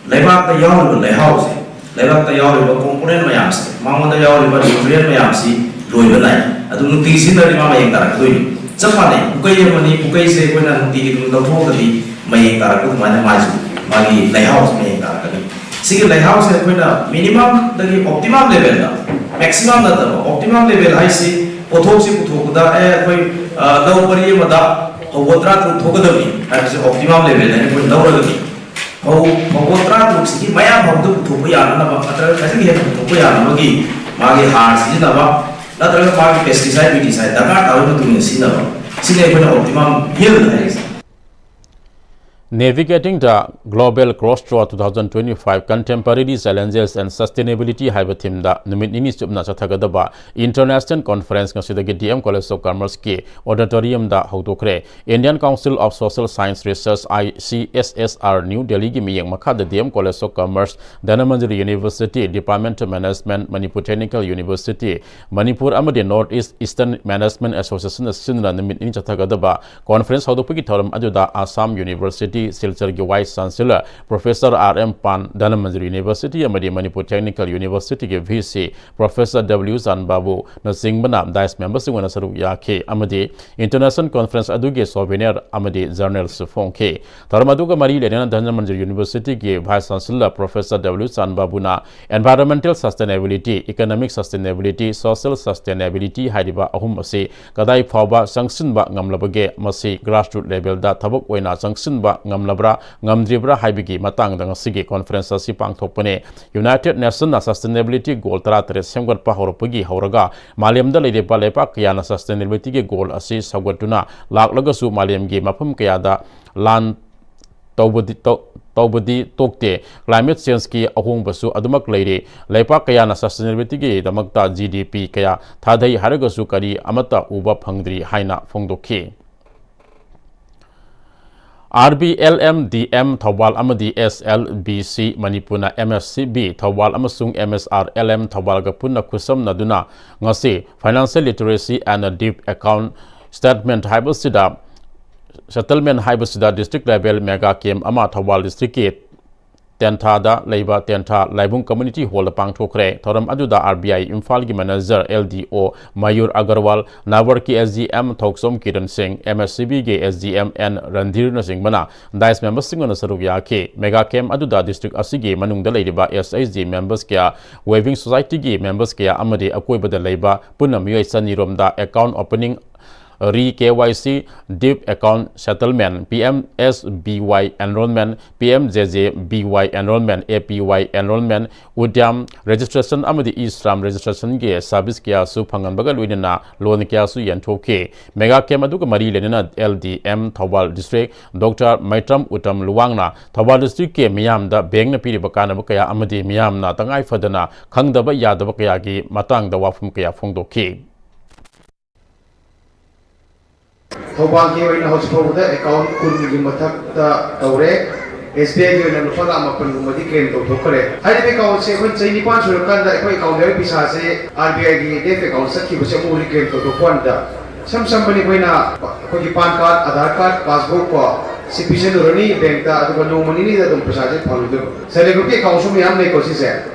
ꯂꯩꯕꯥꯛꯇ ꯌꯥꯎꯔꯤꯕ ꯂꯩꯍꯥꯎꯁꯦ, ꯂꯩꯕꯥꯛꯇ ꯌꯥꯎꯔꯤꯕ ꯀꯣꯝꯄꯣꯅꯦꯟ ꯃꯌꯥꯝꯁꯦ, ꯃꯉꯣꯟꯗ ꯌꯥꯎꯔꯤꯕ ꯅ꯭ꯌꯨꯇ꯭ꯔꯤꯌꯦꯟ ꯃꯌꯥꯝꯁꯤ ꯂꯣꯏꯕ ꯅꯥꯏ꯫ ꯑꯗꯨ ꯅꯨꯡꯇꯤꯒꯤ ꯁꯤꯖꯤꯟꯅꯔꯗꯤ ꯃꯥ ꯃꯌꯦꯡ ꯇꯥꯔꯛꯀꯗꯣꯏꯅꯤ꯫ ꯆꯞ ꯃꯥꯟꯅꯩ, ꯄꯨꯀꯩ ꯑꯃꯅꯤ, ꯄꯨꯀꯩꯁꯦ ꯑꯩꯈꯣꯏꯅ ꯅꯨꯡꯇꯤꯒꯤ ꯑꯗꯨꯝ ꯂꯧꯊꯣꯛꯑꯒꯗꯤ ꯃꯌꯦꯡ ꯇꯥꯔꯛꯄ ꯑꯗꯨꯃꯥꯏꯅ ꯃꯥꯏꯁꯨ ꯃꯥꯒꯤ ꯂꯩꯍꯥꯎꯁꯦ ꯃꯌꯦꯡ ꯇꯥꯔꯛꯀꯅꯤ꯫ ꯁꯤꯒꯤ ꯂꯩꯍꯥꯎꯁꯦ ꯑꯩꯈꯣꯏꯅ ꯃꯤꯅꯤꯃꯝꯗꯒꯤ ꯑꯣꯞꯇꯤꯃꯝ ꯂꯦꯚꯦꯜꯗ, ꯃꯦꯛꯁꯤꯃꯝ ꯅꯠꯇꯕ, ꯑꯣꯞꯇꯤꯃꯝ ꯂꯦꯚꯦꯜ ꯍꯥꯏꯁꯤ ꯄꯣꯠꯊꯣꯛꯁꯤ ꯄꯨꯊꯣꯛꯄꯗ, ꯑꯦ, ꯑꯩꯈꯣꯏ, ꯑ, ꯂꯧ ꯄꯔꯤ ꯑꯃꯗ ꯐꯧꯕꯣꯠ ꯇꯔꯥ ꯇꯔꯨꯛ ꯊꯣꯛꯀꯗꯕꯅꯤ ꯍꯥꯏꯕꯁꯦ ꯑꯣꯞꯇꯤꯃꯝ ꯂꯦꯚꯦꯜ ꯍꯥꯏꯅ ꯑꯩꯈꯣꯏ ꯂꯧꯔꯒꯗꯤ, ꯐꯧ, ꯐꯧꯕꯣꯠ ꯇꯔꯥ ꯇꯔꯨꯛꯁꯤꯒꯤ ꯃꯌꯥꯝ ꯐꯥꯎꯗ ꯄꯨꯊꯣꯛꯄ ꯌꯥꯅꯅꯕ ꯅꯠꯇ꯭ꯔꯒ ꯈꯖꯤꯛ ꯍꯦꯟꯅ ꯄꯨꯊꯣꯛꯄ ꯌꯥꯅꯕꯒꯤ ꯃꯥꯒꯤ ꯍꯥꯔ ꯁꯤꯖꯤꯟꯅꯕ ꯅꯠꯇ꯭ꯔꯒ ꯃꯥꯒꯤ ꯄꯦꯁꯇꯤꯁꯥꯏꯠ, ꯋꯤꯗꯤꯁꯥꯏꯠ ꯗꯔꯀꯥꯔ ꯇꯥꯕꯒꯤ ꯃꯇꯨꯡ ꯏꯟꯅ ꯁꯤꯖꯤꯟꯅꯕ, ꯁꯤꯅꯤ ꯑꯩꯈꯣꯏꯅ ꯑꯣꯞꯇꯤꯃꯝ ꯌꯤꯜ ꯍꯥꯏꯔꯤꯁꯦ꯫ Navigating the Global Crossroad two thousand twenty-five, Contemporary Challenges and Sustainability ꯍꯥꯏꯕ themeꯗ ꯅꯨꯃꯤꯠ ꯅꯤꯅꯤ ꯆꯨꯞꯅ ꯆꯠꯊꯒꯗꯕ international conference ꯉꯁꯤꯗꯒꯤ D M College of Commerceꯀꯤ auditoriumꯗ ꯍꯧꯗꯣꯛꯈ꯭ꯔꯦ꯫ Indian Council of Social Science Research, I C S S R, New Delhiꯒꯤ ꯃꯤꯠꯌꯦꯡ ꯃꯈꯥꯗ D M College of Commerce, Dhanamanjuri University, Department of Management, Manipur Technical University, Manipur ꯑꯃꯗꯤ North East Eastern Management Associationꯅ ꯁꯤꯟꯗꯨꯅ ꯅꯨꯃꯤꯠ ꯅꯤꯅꯤ ꯆꯠꯊꯒꯗꯕ conference ꯍꯧꯗꯣꯛꯄꯒꯤ ꯊꯧꯔꯝ ꯑꯗꯨꯗ Assam University, ꯁꯤꯜꯆꯔꯒꯤ Vice Chancellor Professor R M Pant, Dhanamanjuri University ꯑꯃꯗꯤ Manipur Technical Universityꯒꯤ V C Professor W ꯆꯥꯟꯕꯥꯕꯨꯅꯆꯤꯡꯕꯅ dais memberꯁꯤꯡ ꯑꯣꯏꯅ ꯁꯔꯨꯛ ꯌꯥꯈꯤ ꯑꯃꯗꯤ international conference ꯑꯗꯨꯒꯤ souvenir ꯑꯃꯗꯤ journalꯁꯨ ꯐꯣꯡꯈꯤ꯫ ꯊꯧꯔꯝ ꯑꯗꯨꯒ ꯃꯔꯤ ꯂꯩꯅꯅ Dhanamanjuri Universityꯒꯤ Vice Chancellor Professor W ꯆꯥꯟꯕꯥꯕꯨꯅ environmental sustainability, economic sustainability, social sustainability ꯍꯥꯏꯔꯤꯕ ꯑꯍꯨꯝ ꯑꯁꯤ ꯀꯗꯥꯏ ꯐꯥꯎꯕ ꯆꯪꯁꯤꯟꯕ ꯉꯝꯂꯕꯒꯦ, ꯃꯁꯤ grassroot levelꯗ ꯊꯕꯛ ꯑꯣꯏꯅ ꯆꯪꯁꯤꯟꯕ ꯉꯝꯂꯕ꯭ꯔꯥ ꯉꯝꯗ꯭ꯔꯤꯕ꯭ꯔꯥ ꯍꯥꯏꯕꯒꯤ ꯃꯇꯥꯡꯗ ꯉꯁꯤꯒꯤ conference ꯑꯁꯤ ꯄꯥꯡꯊꯣꯛꯄꯅꯤ꯫ United Nationsꯅ sustainability goal ꯇꯔꯥꯇꯔꯦꯠ ꯁꯦꯝꯒꯠꯄ ꯍꯧꯔꯛꯄꯒꯤ ꯍꯧꯔꯒ ꯃꯥꯂꯦꯝꯗ ꯂꯩꯔꯤꯕ ꯂꯩꯄꯥꯛ ꯀꯌꯥꯅ sustainabilityꯒꯤ goal ꯑꯁꯤ ꯁꯧꯒꯠꯇꯨꯅ ꯂꯥꯛꯂꯒꯁꯨ ꯃꯥꯂꯦꯝꯒꯤ ꯃꯐꯝ ꯀꯌꯥꯗ ꯂꯥꯟ ꯇꯧꯕꯗꯤ, ꯇꯧ-, ꯇꯧꯕꯗꯤ ꯇꯣꯛꯇꯦ꯫ Climate changeꯀꯤ ꯑꯍꯣꯡꯕꯁꯨ ꯑꯗꯨꯃꯛ ꯂꯩꯔꯤ꯫ ꯂꯩꯄꯥꯛ ꯀꯌꯥꯅ sustainabilityꯒꯤꯗꯃꯛꯇ G D P ꯀꯌꯥ ꯊꯥꯗꯩ ꯍꯥꯏꯔꯒꯁꯨ ꯀꯔꯤ ꯑꯃꯠꯇ ꯎꯕ ꯐꯪꯗ꯭ꯔꯤ ꯍꯥꯏꯅ ꯐꯣꯡꯗꯣꯛꯈꯤ꯫ R B L M D M Thoubal ꯑꯃꯗꯤ S L B C ꯃꯅꯤꯄꯨꯔꯅ M S C B Thoubal ꯑꯃꯁꯨꯡ M S R L M ꯊꯧꯕꯥꯜꯒ ꯄꯨꯟꯅ ꯈꯨꯠꯁꯝꯅꯗꯨꯅ ꯉꯁꯤ Financial Literacy and Debt Account Statement ꯍꯥꯏꯕꯁꯤꯗ, settlement ꯍꯥꯏꯕꯁꯤꯗ district level mega camp ꯑꯃ ꯊꯧꯕꯥꯜ districtꯀꯤ ꯇꯦꯟꯊꯥꯗ ꯂꯩꯕ ꯇꯦꯟꯊꯥ ꯂꯥꯏꯕꯨꯡ community hallꯗ ꯄꯥꯡꯊꯣꯛꯈ꯭ꯔꯦ꯫ ꯊꯧꯔꯝ ꯑꯗꯨꯗ R B I ꯏꯝꯐꯥꯜꯒꯤ manager L D O ꯃꯌꯨꯔ Agarwal, ꯅꯥꯕꯔꯀꯤ S D M Thouchom Kiran ꯁꯤꯡ, M S C Bꯒꯤ S D M N ꯔꯟꯙꯤꯔꯅꯆꯤꯡꯕꯅ dais memberꯁꯤꯡ ꯑꯣꯏꯅ ꯁꯔꯨꯛ ꯌꯥꯈꯤ꯫ Mega camp ꯑꯗꯨꯗ district ꯑꯁꯤꯒꯤ ꯃꯅꯨꯡꯗ ꯂꯩꯔꯤꯕ S H G members ꯀꯌꯥ, weaving societyꯒꯤ members ꯀꯌꯥ ꯑꯃꯗꯤ ꯑꯀꯣꯏꯕꯗ ꯂꯩꯕ ꯄꯨꯟꯅ ꯃꯤꯑꯣꯏ ꯆꯅꯤꯔꯣꯝꯗ account opening Re K Y C, Deep Account Settlement, P M S B Y Enrollment, P M J J B Y Enrollment, A P Y Enrollment, Udyam Registration ꯑꯃꯗꯤ E-Shram Registration ꯒꯤ service ꯀꯌꯥꯁꯨ ꯐꯪꯍꯟꯕꯒ ꯂꯣꯏꯅꯅ loan ꯀꯌꯥꯁꯨ ꯌꯦꯟꯊꯣꯛꯈꯤ꯫ Mega Camp ꯑꯗꯨꯒ ꯃꯔꯤ ꯂꯩꯅꯅ L D M Thoubal District Doctor ꯃꯩꯇ꯭ꯔꯝ Uttam ꯂꯨꯋꯥꯡꯅ Thoubal district ꯀꯤ ꯃꯤꯌꯥꯝꯗ bank ꯅ ꯄꯤꯔꯤꯕ ꯀꯥꯟꯅꯕ ꯀꯌꯥ ꯑꯃꯗꯤ ꯃꯤꯌꯥꯝꯅ ꯇꯉꯥꯏ ꯐꯗꯅ ꯈꯪꯗꯕ ꯌꯥꯗꯕ ꯀꯌꯥꯒꯤ ꯃꯇꯥꯡꯗ ꯋꯥꯐꯝ ꯀꯌꯥ ꯐꯣꯡꯗꯣꯛꯈꯤ꯫ ꯊꯧꯕꯥꯜꯒꯤ ꯑꯣꯏꯅ ꯍꯧꯖꯤꯛ ꯐꯥꯎꯕꯗ account ꯀꯨꯟꯒꯤ ꯃꯊꯛꯇ ꯇꯧꯔꯦ꯫ S B I ꯒꯤ ꯑꯣꯏꯅ ꯂꯨꯄꯥ ꯂꯥꯈ ꯃꯥꯄꯟꯒꯨꯝꯕꯗꯤ claim ꯇꯧꯊꯣꯛꯈ꯭ꯔꯦ꯫ ꯍꯥꯏꯔꯤꯕ account ꯁꯦ ꯑꯩꯈꯣꯏ ꯆꯍꯤ ꯅꯤꯄꯥꯟ ꯁꯨꯔꯀꯥꯟꯗ ꯑꯩꯈꯣꯏ account ꯗ ꯌꯥꯎꯔꯤꯕ ꯄꯩꯁꯥꯁꯦ R B I ꯒꯤ debt account ꯆꯠꯈꯤꯕꯁꯦ ꯑꯃꯨꯛ reclaim ꯇꯧꯊꯣꯛꯄ ꯋꯥꯅꯤꯗ꯫ ꯏꯁꯝ ꯁꯝꯕꯅꯤ, ꯑꯩꯈꯣꯏꯅ ꯑꯩꯈꯣꯏꯒꯤ PAN card, Aadhaar card, passbook ꯀꯣ, ꯁꯤ ꯄꯤꯁꯜꯂꯨꯔꯅꯤ bank ꯇ, ꯑꯗꯨꯒ ꯅꯣꯡꯃ ꯅꯤꯅꯤꯗ ꯑꯗꯨꯝ ꯄꯩꯁꯥꯁꯦ ꯐꯪꯗꯣꯏꯕ꯫ Self help group ꯀꯤ account ꯁꯨ ꯃꯌꯥꯝ ꯂꯩꯀꯣ ꯁꯤꯁꯦ꯫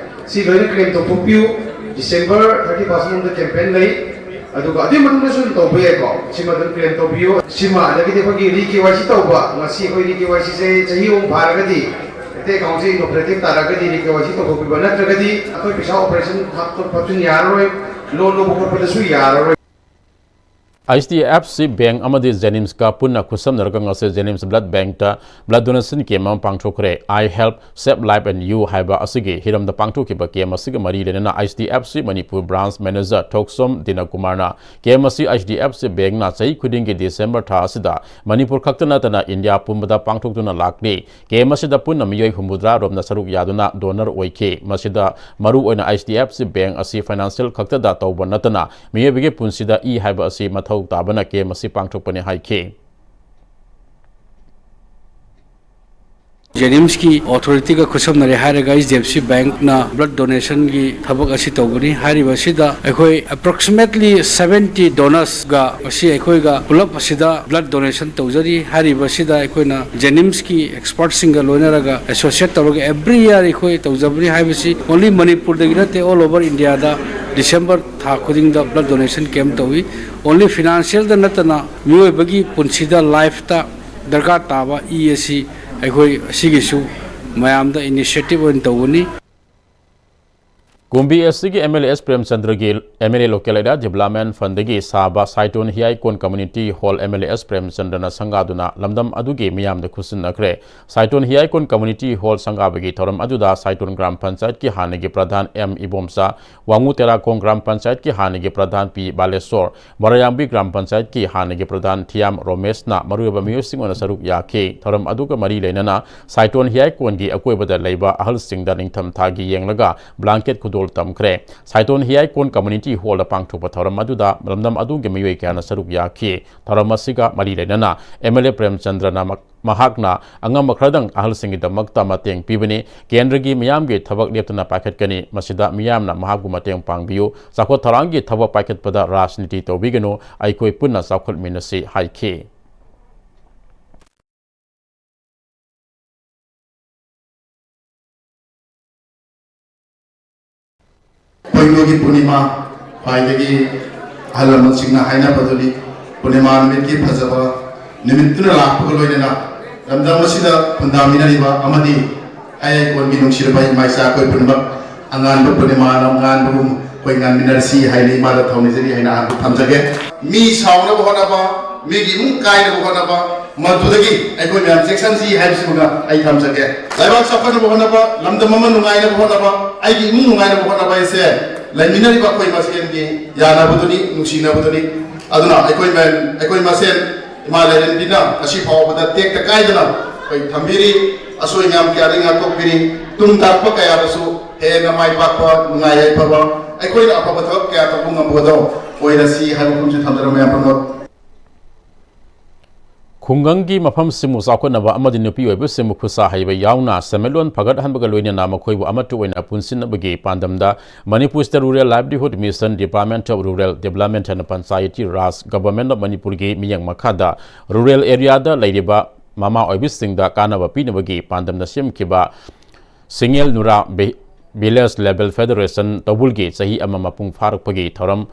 ꯁꯤ ꯂꯣꯏꯅ claim ꯇꯧꯊꯣꯛꯄꯤꯌꯨ꯫ December thirty first ꯃꯅꯨꯡꯗ campaign ꯂꯩ꯫ ꯑꯗꯨꯒ ꯑꯗꯨꯒꯤ ꯃꯇꯨꯡꯗꯁꯨ ꯑꯗꯨꯝ ꯇꯧꯕ ꯌꯥꯏꯀꯣ꯫ ꯁꯤꯃ ꯑꯗꯨꯝ claim ꯇꯧꯕꯤꯌꯨ꯫ ꯁꯤꯃ ꯑꯗꯒꯤꯗꯤ ꯑꯩꯈꯣꯏꯒꯤ re K Y C ꯇꯧꯕ, ꯉꯁꯤ ꯑꯩꯈꯣꯏ re K Y C ꯁꯦ ꯆꯍꯤ ꯑꯍꯨꯝ ꯐꯥꯔꯒꯗꯤ, ꯑꯇꯩ account ꯁꯦ inoperative ꯇꯥꯔꯒꯗꯤ re K Y C ꯇꯧꯊꯣꯛꯄꯤꯕ, ꯅꯠꯇ꯭ꯔꯒꯗꯤ ꯑꯩꯈꯣꯏ ꯄꯩꯁꯥ operation ꯍꯥꯞꯄ ꯈꯣꯠꯆꯤꯟ ꯌꯥꯔꯔꯣꯏ, loan ꯂꯧꯕ ꯈꯣꯠꯄꯗꯁꯨ ꯌꯥꯔꯔꯣꯏ꯫ H D F C Bank ꯑꯃꯗꯤ JNIMS ꯀ ꯄꯨꯟꯅ ꯈꯨꯠꯁꯝꯅꯔꯒ ꯉꯁꯤ JNIMS Blood Bank ꯇ blood donation camp ꯑꯃ ꯄꯥꯡꯊꯣꯛꯈ꯭ꯔꯦ꯫ I help save life and you ꯍꯥꯏꯕ ꯑꯁꯤꯒꯤ ꯍꯤꯔꯝꯗ ꯄꯥꯡꯊꯣꯛꯈꯤꯕ camp ꯑꯁꯤꯒ ꯃꯔꯤ ꯂꯩꯅꯅ H D F C Manipur branch manager ꯊꯣꯛꯆꯣꯝ ꯗꯤꯅꯀꯨꯃꯥꯔꯅ camp ꯑꯁꯤ H D F C Bank ꯅ ꯆꯍꯤ ꯈꯨꯗꯤꯡꯒꯤ December ꯊꯥ ꯑꯁꯤꯗ ꯃꯅꯤꯄꯨꯔ ꯈꯛꯇ ꯅꯠꯇꯅ ꯏꯟꯗꯤꯌꯥ ꯄꯨꯝꯕꯗ ꯄꯥꯡꯊꯣꯛꯇꯨꯅ ꯂꯥꯛꯂꯤ꯫ Camp ꯑꯁꯤꯗ ꯄꯨꯟꯅ ꯃꯤꯑꯣꯏ ꯍꯨꯝꯐꯨꯇꯔꯥ ꯔꯣꯝꯅ ꯁꯔꯨꯛ ꯌꯥꯗꯨꯅ donor ꯑꯣꯏꯈꯤ꯫ ꯃꯁꯤꯗ ꯃꯔꯨꯑꯣꯏꯅ H D F C Bank ꯑꯁꯤ financial ꯈꯛꯇꯗ ꯇꯧꯕ ꯅꯠꯇꯅ ꯃꯤꯑꯣꯏꯕꯒꯤ ꯄꯨꯟꯁꯤꯗ ꯏ ꯍꯥꯏꯕ ꯑꯁꯤ ꯃꯊꯧ ꯇꯥꯕꯅ camp ꯑꯁꯤ ꯄꯥꯡꯊꯣꯛꯄꯅꯤ ꯍꯥꯏꯈꯤ꯫ JNIMS ꯀꯤ authority ꯒ ꯈꯨꯠꯁꯝꯅꯔꯦ ꯍꯥꯏꯔꯒ H D F C Bank ꯅ blood donation ꯒꯤ ꯊꯕꯛ ꯑꯁꯤ ꯇꯧꯕꯅꯤ꯫ ꯍꯥꯏꯔꯤꯕ ꯑꯁꯤꯗ ꯑꯩꯈꯣꯏ approximately seventy donors ꯒ ꯉꯁꯤ ꯑꯩꯈꯣꯏꯒ ꯄꯨꯂꯞ ꯑꯁꯤꯗ blood donation ꯇꯧꯖꯔꯤ꯫ ꯍꯥꯏꯔꯤꯕ ꯑꯁꯤꯗ ꯑꯩꯈꯣꯏꯅ JNIMS ꯀꯤ expert ꯁꯤꯡꯒ ꯂꯣꯏꯅꯔꯒ associate ꯇꯧꯔꯒ every year ꯑꯩꯈꯣꯏ ꯇꯧꯖꯕꯅꯤ꯫ ꯍꯥꯏꯕꯁꯤ only ꯃꯅꯤꯄꯨꯔꯗꯒꯤ ꯅꯠꯇꯦ, all over India ꯗ December ꯊꯥ ꯈꯨꯗꯤꯡꯗ blood donation camp ꯇꯧꯏ꯫ Only financial ꯗ ꯅꯠꯇꯅ ꯃꯤꯑꯣꯏꯕꯒꯤ ꯄꯨꯟꯁꯤꯗ, life ꯇ ꯗꯔꯀꯥꯔ ꯇꯥꯕ ꯏ ꯑꯁꯤ ꯑꯩꯈꯣꯏ ꯑꯁꯤꯒꯤꯁꯨ ꯃꯌꯥꯝꯗ initiative ꯑꯣꯏꯅ ꯇꯧꯒꯅꯤ꯫ ꯀꯨꯝꯕꯤ ꯑꯦꯁ ꯁꯤꯒꯤ ꯑꯦꯝ ꯑꯦꯜ ꯑꯦ ꯑꯦꯁ ꯄ꯭ꯔꯦꯝꯆꯟꯗ꯭ꯔꯒꯤ M L A local area development ꯐꯟꯗꯒꯤ ꯁꯥꯕ ꯁꯥꯏꯇꯣꯟ ꯍꯤꯌꯥꯏꯀꯣꯟ community hall M L A S ꯄ꯭ꯔꯦꯝꯆꯟꯗ꯭ꯔꯅ ꯁꯪꯒꯥꯗꯨꯅ ꯂꯝꯗꯝ ꯑꯗꯨꯒꯤ ꯃꯤꯌꯥꯝꯗ ꯈꯨꯠꯁꯤꯟꯅꯈ꯭ꯔꯦ꯫ ꯁꯥꯏꯇꯣꯟ ꯍꯤꯌꯥꯏꯀꯣꯟ ꯀꯝꯃ꯭ꯌꯨꯅꯤꯇꯤ ꯍꯣꯜ ꯁꯪꯒꯥꯕꯒꯤ ꯊꯧꯔꯝ ꯑꯗꯨꯗ ꯁꯥꯏꯇꯣꯟ ꯒ꯭ꯔꯥꯝ ꯄꯟꯆꯥꯌꯠꯀꯤ ꯍꯥꯟꯅꯒꯤ ꯄ꯭ꯔꯙꯥꯟ ꯑꯦꯝ ꯏꯕꯣꯝꯆꯥ, ꯋꯥꯉꯨ ꯇꯦꯔꯥꯈꯣꯡ ꯒ꯭ꯔꯥꯝ ꯄꯟꯆꯥꯌꯠꯀꯤ ꯍꯥꯟꯅꯒꯤ ꯄ꯭ꯔꯙꯥꯟ ꯄꯤ ꯕꯥꯂꯦꯁꯣꯔ, ꯃꯔꯥꯌꯥꯡꯕꯤ ꯒ꯭ꯔꯥꯝ ꯄꯟꯆꯥꯌꯠꯀꯤ ꯍꯥꯟꯅꯒꯤ ꯄ꯭ꯔꯙꯥꯟ ꯊꯤꯌꯥꯝ ꯔꯣꯃꯦꯁꯅ ꯃꯔꯨꯑꯣꯏꯕ ꯃꯤꯑꯣꯏꯁꯤꯡ ꯑꯣꯏꯅ ꯁꯔꯨꯛ ꯌꯥꯈꯤ꯫ ꯊꯧꯔꯝ ꯑꯗꯨꯒ ꯃꯔꯤ ꯂꯩꯅꯅ ꯁꯥꯏꯇꯣꯟ ꯍꯤꯌꯥꯏꯀꯣꯟꯒꯤ ꯑꯀꯣꯏꯕꯗ ꯂꯩꯕ ꯑꯍꯜꯁꯤꯡꯗ ꯅꯤꯡꯊꯝꯊꯥꯒꯤ ꯌꯦꯡꯂꯒ ꯕ꯭ꯂꯥꯡꯀꯦꯠ ꯈꯨꯗꯣꯜ ꯇꯝꯈ꯭ꯔꯦ꯫ ꯁꯥꯏꯇꯣꯟ ꯍꯤꯌꯥꯏꯀꯣꯟ ꯀꯝꯃ꯭ꯌꯨꯅꯤꯇꯤ ꯍꯣꯜꯗ ꯄꯥꯡꯊꯣꯛꯄ ꯊꯧꯔꯝ ꯑꯗꯨꯗ ꯂꯝꯗꯝ ꯑꯗꯨꯒꯤ ꯃꯤꯑꯣꯏ ꯀꯌꯥꯅ ꯁꯔꯨꯛ ꯌꯥꯈꯤ꯫ ꯊꯧꯔꯝ ꯑꯁꯤꯒ ꯃꯔꯤ ꯂꯩꯅꯅ ꯑꯦꯝ ꯑꯦꯜ ꯑꯦ ꯄ꯭ꯔꯦꯝꯆꯟꯗ꯭ꯔꯅ ꯃꯛ-, ꯃꯍꯥꯛꯅ ꯑꯉꯝꯕ ꯈꯔꯗꯪ ꯑꯍꯜꯁꯤꯡꯒꯤꯗꯃꯛꯇ ꯃꯇꯦꯡ ꯄꯤꯕꯅꯤ꯫ ꯀꯦꯟꯗ꯭ꯔꯒꯤ ꯃꯤꯌꯥꯝꯒꯤ ꯊꯕꯛ ꯂꯦꯞꯇꯅ ꯄꯥꯏꯈꯠꯀꯅꯤ꯫ ꯃꯁꯤꯗ ꯃꯤꯌꯥꯝꯅ ꯃꯍꯥꯛꯄꯨ ꯃꯇꯦꯡ ꯄꯥꯡꯕꯤꯌꯨ꯫ ꯆꯥꯎꯈꯠ ꯊꯧꯔꯥꯡꯒꯤ ꯊꯕꯛ ꯄꯥꯏꯈꯠꯄꯗ ꯔꯥꯖꯅꯤꯇꯤ ꯇꯧꯕꯤꯒꯅꯨ꯫ ꯑꯩꯈꯣꯏ ꯄꯨꯟꯅ ꯆꯥꯎꯈꯠꯃꯤꯟꯅꯁꯤ ꯍꯥꯏꯈꯤ꯫ ꯄꯣꯏꯅꯨꯒꯤ ꯄꯨꯔꯅꯤꯃꯥ, ꯈ꯭ꯋꯥꯏꯗꯒꯤ ꯑꯍꯜ ꯂꯃꯟꯁꯤꯡꯅ ꯍꯥꯏꯅꯕꯗꯨꯅꯤ, ꯄꯨꯔꯅꯤꯃꯥ ꯅꯨꯃꯤꯠꯀꯤ ꯐꯖꯕ ꯅꯨꯃꯤꯠꯇꯨꯅ ꯂꯥꯛꯄꯒ ꯂꯣꯏꯅꯅ ꯂꯝꯗꯝ ꯑꯁꯤꯗ ꯈꯨꯟꯗꯥꯃꯤꯟꯅꯔꯤꯕ ꯑꯃꯗꯤ ꯍꯌꯦꯡꯀꯣꯟꯒꯤ ꯅꯨꯡꯁꯤꯔꯕ ꯏꯃꯥ ꯏꯆꯥ ꯑꯩꯈꯣꯏ ꯄꯨꯝꯅꯃꯛ ꯑꯉꯥꯟꯕ ꯄꯨꯔꯅꯤꯃꯥꯅ ꯉꯥꯟꯕꯒꯨꯝ ꯑꯩꯈꯣꯏ ꯉꯥꯟꯃꯤꯟꯅꯔꯁꯤ ꯍꯥꯏꯅ ꯏꯃꯥꯗ ꯊꯧꯅꯤꯖꯔꯤ ꯍꯥꯏꯅ ꯑꯍꯥꯟꯕ ꯊꯝꯖꯒꯦ꯫ ꯃꯤ ꯁꯥꯎꯅꯕ ꯍꯣꯠꯅꯕ, ꯃꯤꯒꯤ ꯏꯃꯨꯡ ꯀꯥꯏꯅꯕ ꯍꯣꯠꯅꯕ, ꯃꯗꯨꯗꯒꯤ ꯑꯩꯈꯣꯏ ꯃꯌꯥꯝ ꯆꯦꯛꯁꯤꯟꯁꯤ ꯍꯥꯏꯕꯁꯤꯃꯒ ꯑꯩ ꯊꯝꯖꯒꯦ꯫ ꯂꯩꯕꯥꯛ ꯆꯥꯎꯈꯠꯅꯕ ꯍꯣꯠꯅꯕ, ꯂꯝꯗꯝ ꯑꯃ ꯅꯨꯡꯉꯥꯏꯅꯕ ꯍꯣꯠꯅꯕ, ꯑꯩꯒꯤ ꯏꯃꯨꯡ ꯅꯨꯡꯉꯥꯏꯅꯕ ꯍꯣꯠꯅꯕ ꯍꯥꯏꯁꯦ ꯂꯩꯃꯤꯟꯅꯔꯤꯕ ꯑꯩꯈꯣꯏ ꯃꯁꯦꯟꯒꯤ ꯌꯥꯅꯕꯗꯨꯅꯤ, ꯅꯨꯡꯁꯤꯅꯕꯗꯨꯅꯤ꯫ ꯑꯗꯨꯅ ꯑꯩꯈꯣꯏ ꯃ-, ꯑꯩꯈꯣꯏ ꯃꯁꯦꯟ ꯏꯃꯥ ꯂꯥꯏꯔꯦꯝꯕꯤꯅ ꯉꯁꯤ ꯐꯥꯎꯕꯗ ꯇꯦꯛꯇ ꯀꯥꯏꯗꯅ ꯑꯩꯈꯣꯏ ꯊꯝꯕꯤꯔꯤ, ꯑꯁꯣꯏ ꯑꯉꯥꯝ ꯀꯌꯥꯗꯒꯤ ꯉꯥꯛꯊꯣꯛꯄꯤꯔꯤ꯫ ꯇꯨꯡ ꯇꯥꯔꯛꯄ ꯀꯌꯥꯗꯁꯨ ꯍꯦꯟꯅ ꯃꯥꯏ ꯄꯥꯛꯄ, ꯅꯨꯡꯉꯥꯏ ꯌꯥꯏꯐꯕ, ꯑꯩꯈꯣꯏꯅ ꯑꯐꯕ ꯊꯕꯛ ꯀꯌꯥ ꯇꯧꯕ ꯉꯝꯕꯗꯣ ꯑꯣꯏꯔꯁꯤ ꯍꯥꯏꯕ ꯋꯥꯐꯝꯁꯤ ꯊꯝꯖꯔ ꯃꯌꯥꯝ ꯄꯨꯝꯅꯃꯛ꯫ ꯈꯨꯡꯒꯪꯒꯤ ꯃꯐꯝꯁꯤꯡꯕꯨ ꯆꯥꯎꯈꯠꯅꯕ ꯑꯃꯗꯤ ꯅꯨꯄꯤ ꯑꯣꯏꯕꯁꯤꯡꯕꯨ ꯈꯨꯠꯁꯥ ꯍꯩꯕ ꯌꯥꯎꯅ ꯁꯦꯟꯃꯤꯠꯂꯣꯟ ꯐꯒꯠꯍꯟꯕꯒ ꯂꯣꯏꯅꯅ ꯃꯈꯣꯏꯕꯨ ꯑꯃꯠꯇ ꯑꯣꯏꯅ ꯄꯨꯟꯁꯤꯟꯅꯕꯒꯤ ꯄꯥꯟꯗꯝꯗ Manipur State Rural Livelihood Mission, Department of Rural Development and Panchayati Raj, Government of ꯃꯅꯤꯄꯨꯔꯒꯤ ꯃꯤꯠꯌꯦꯡ ꯃꯈꯥꯗ ꯔꯨꯔꯦꯜ ꯑꯦꯔꯤꯌꯥꯗ ꯂꯩꯔꯤꯕ ꯃꯃꯥ ꯑꯣꯏꯕꯤꯁꯤꯡꯗ ꯀꯥꯟꯅꯕ ꯄꯤꯅꯕꯒꯤ ꯄꯥꯟꯗꯝꯅ ꯁꯦꯝꯈꯤꯕ ꯁꯤꯡꯉꯦꯜ ꯅꯨꯔꯥ ꯚꯤ-, Village Level Federation ꯇꯧꯕꯨꯜꯒꯤ ꯆꯍꯤ ꯑꯃ ꯃꯄꯨꯡ ꯐꯥꯔꯛꯄꯒꯤ ꯊꯧꯔꯝ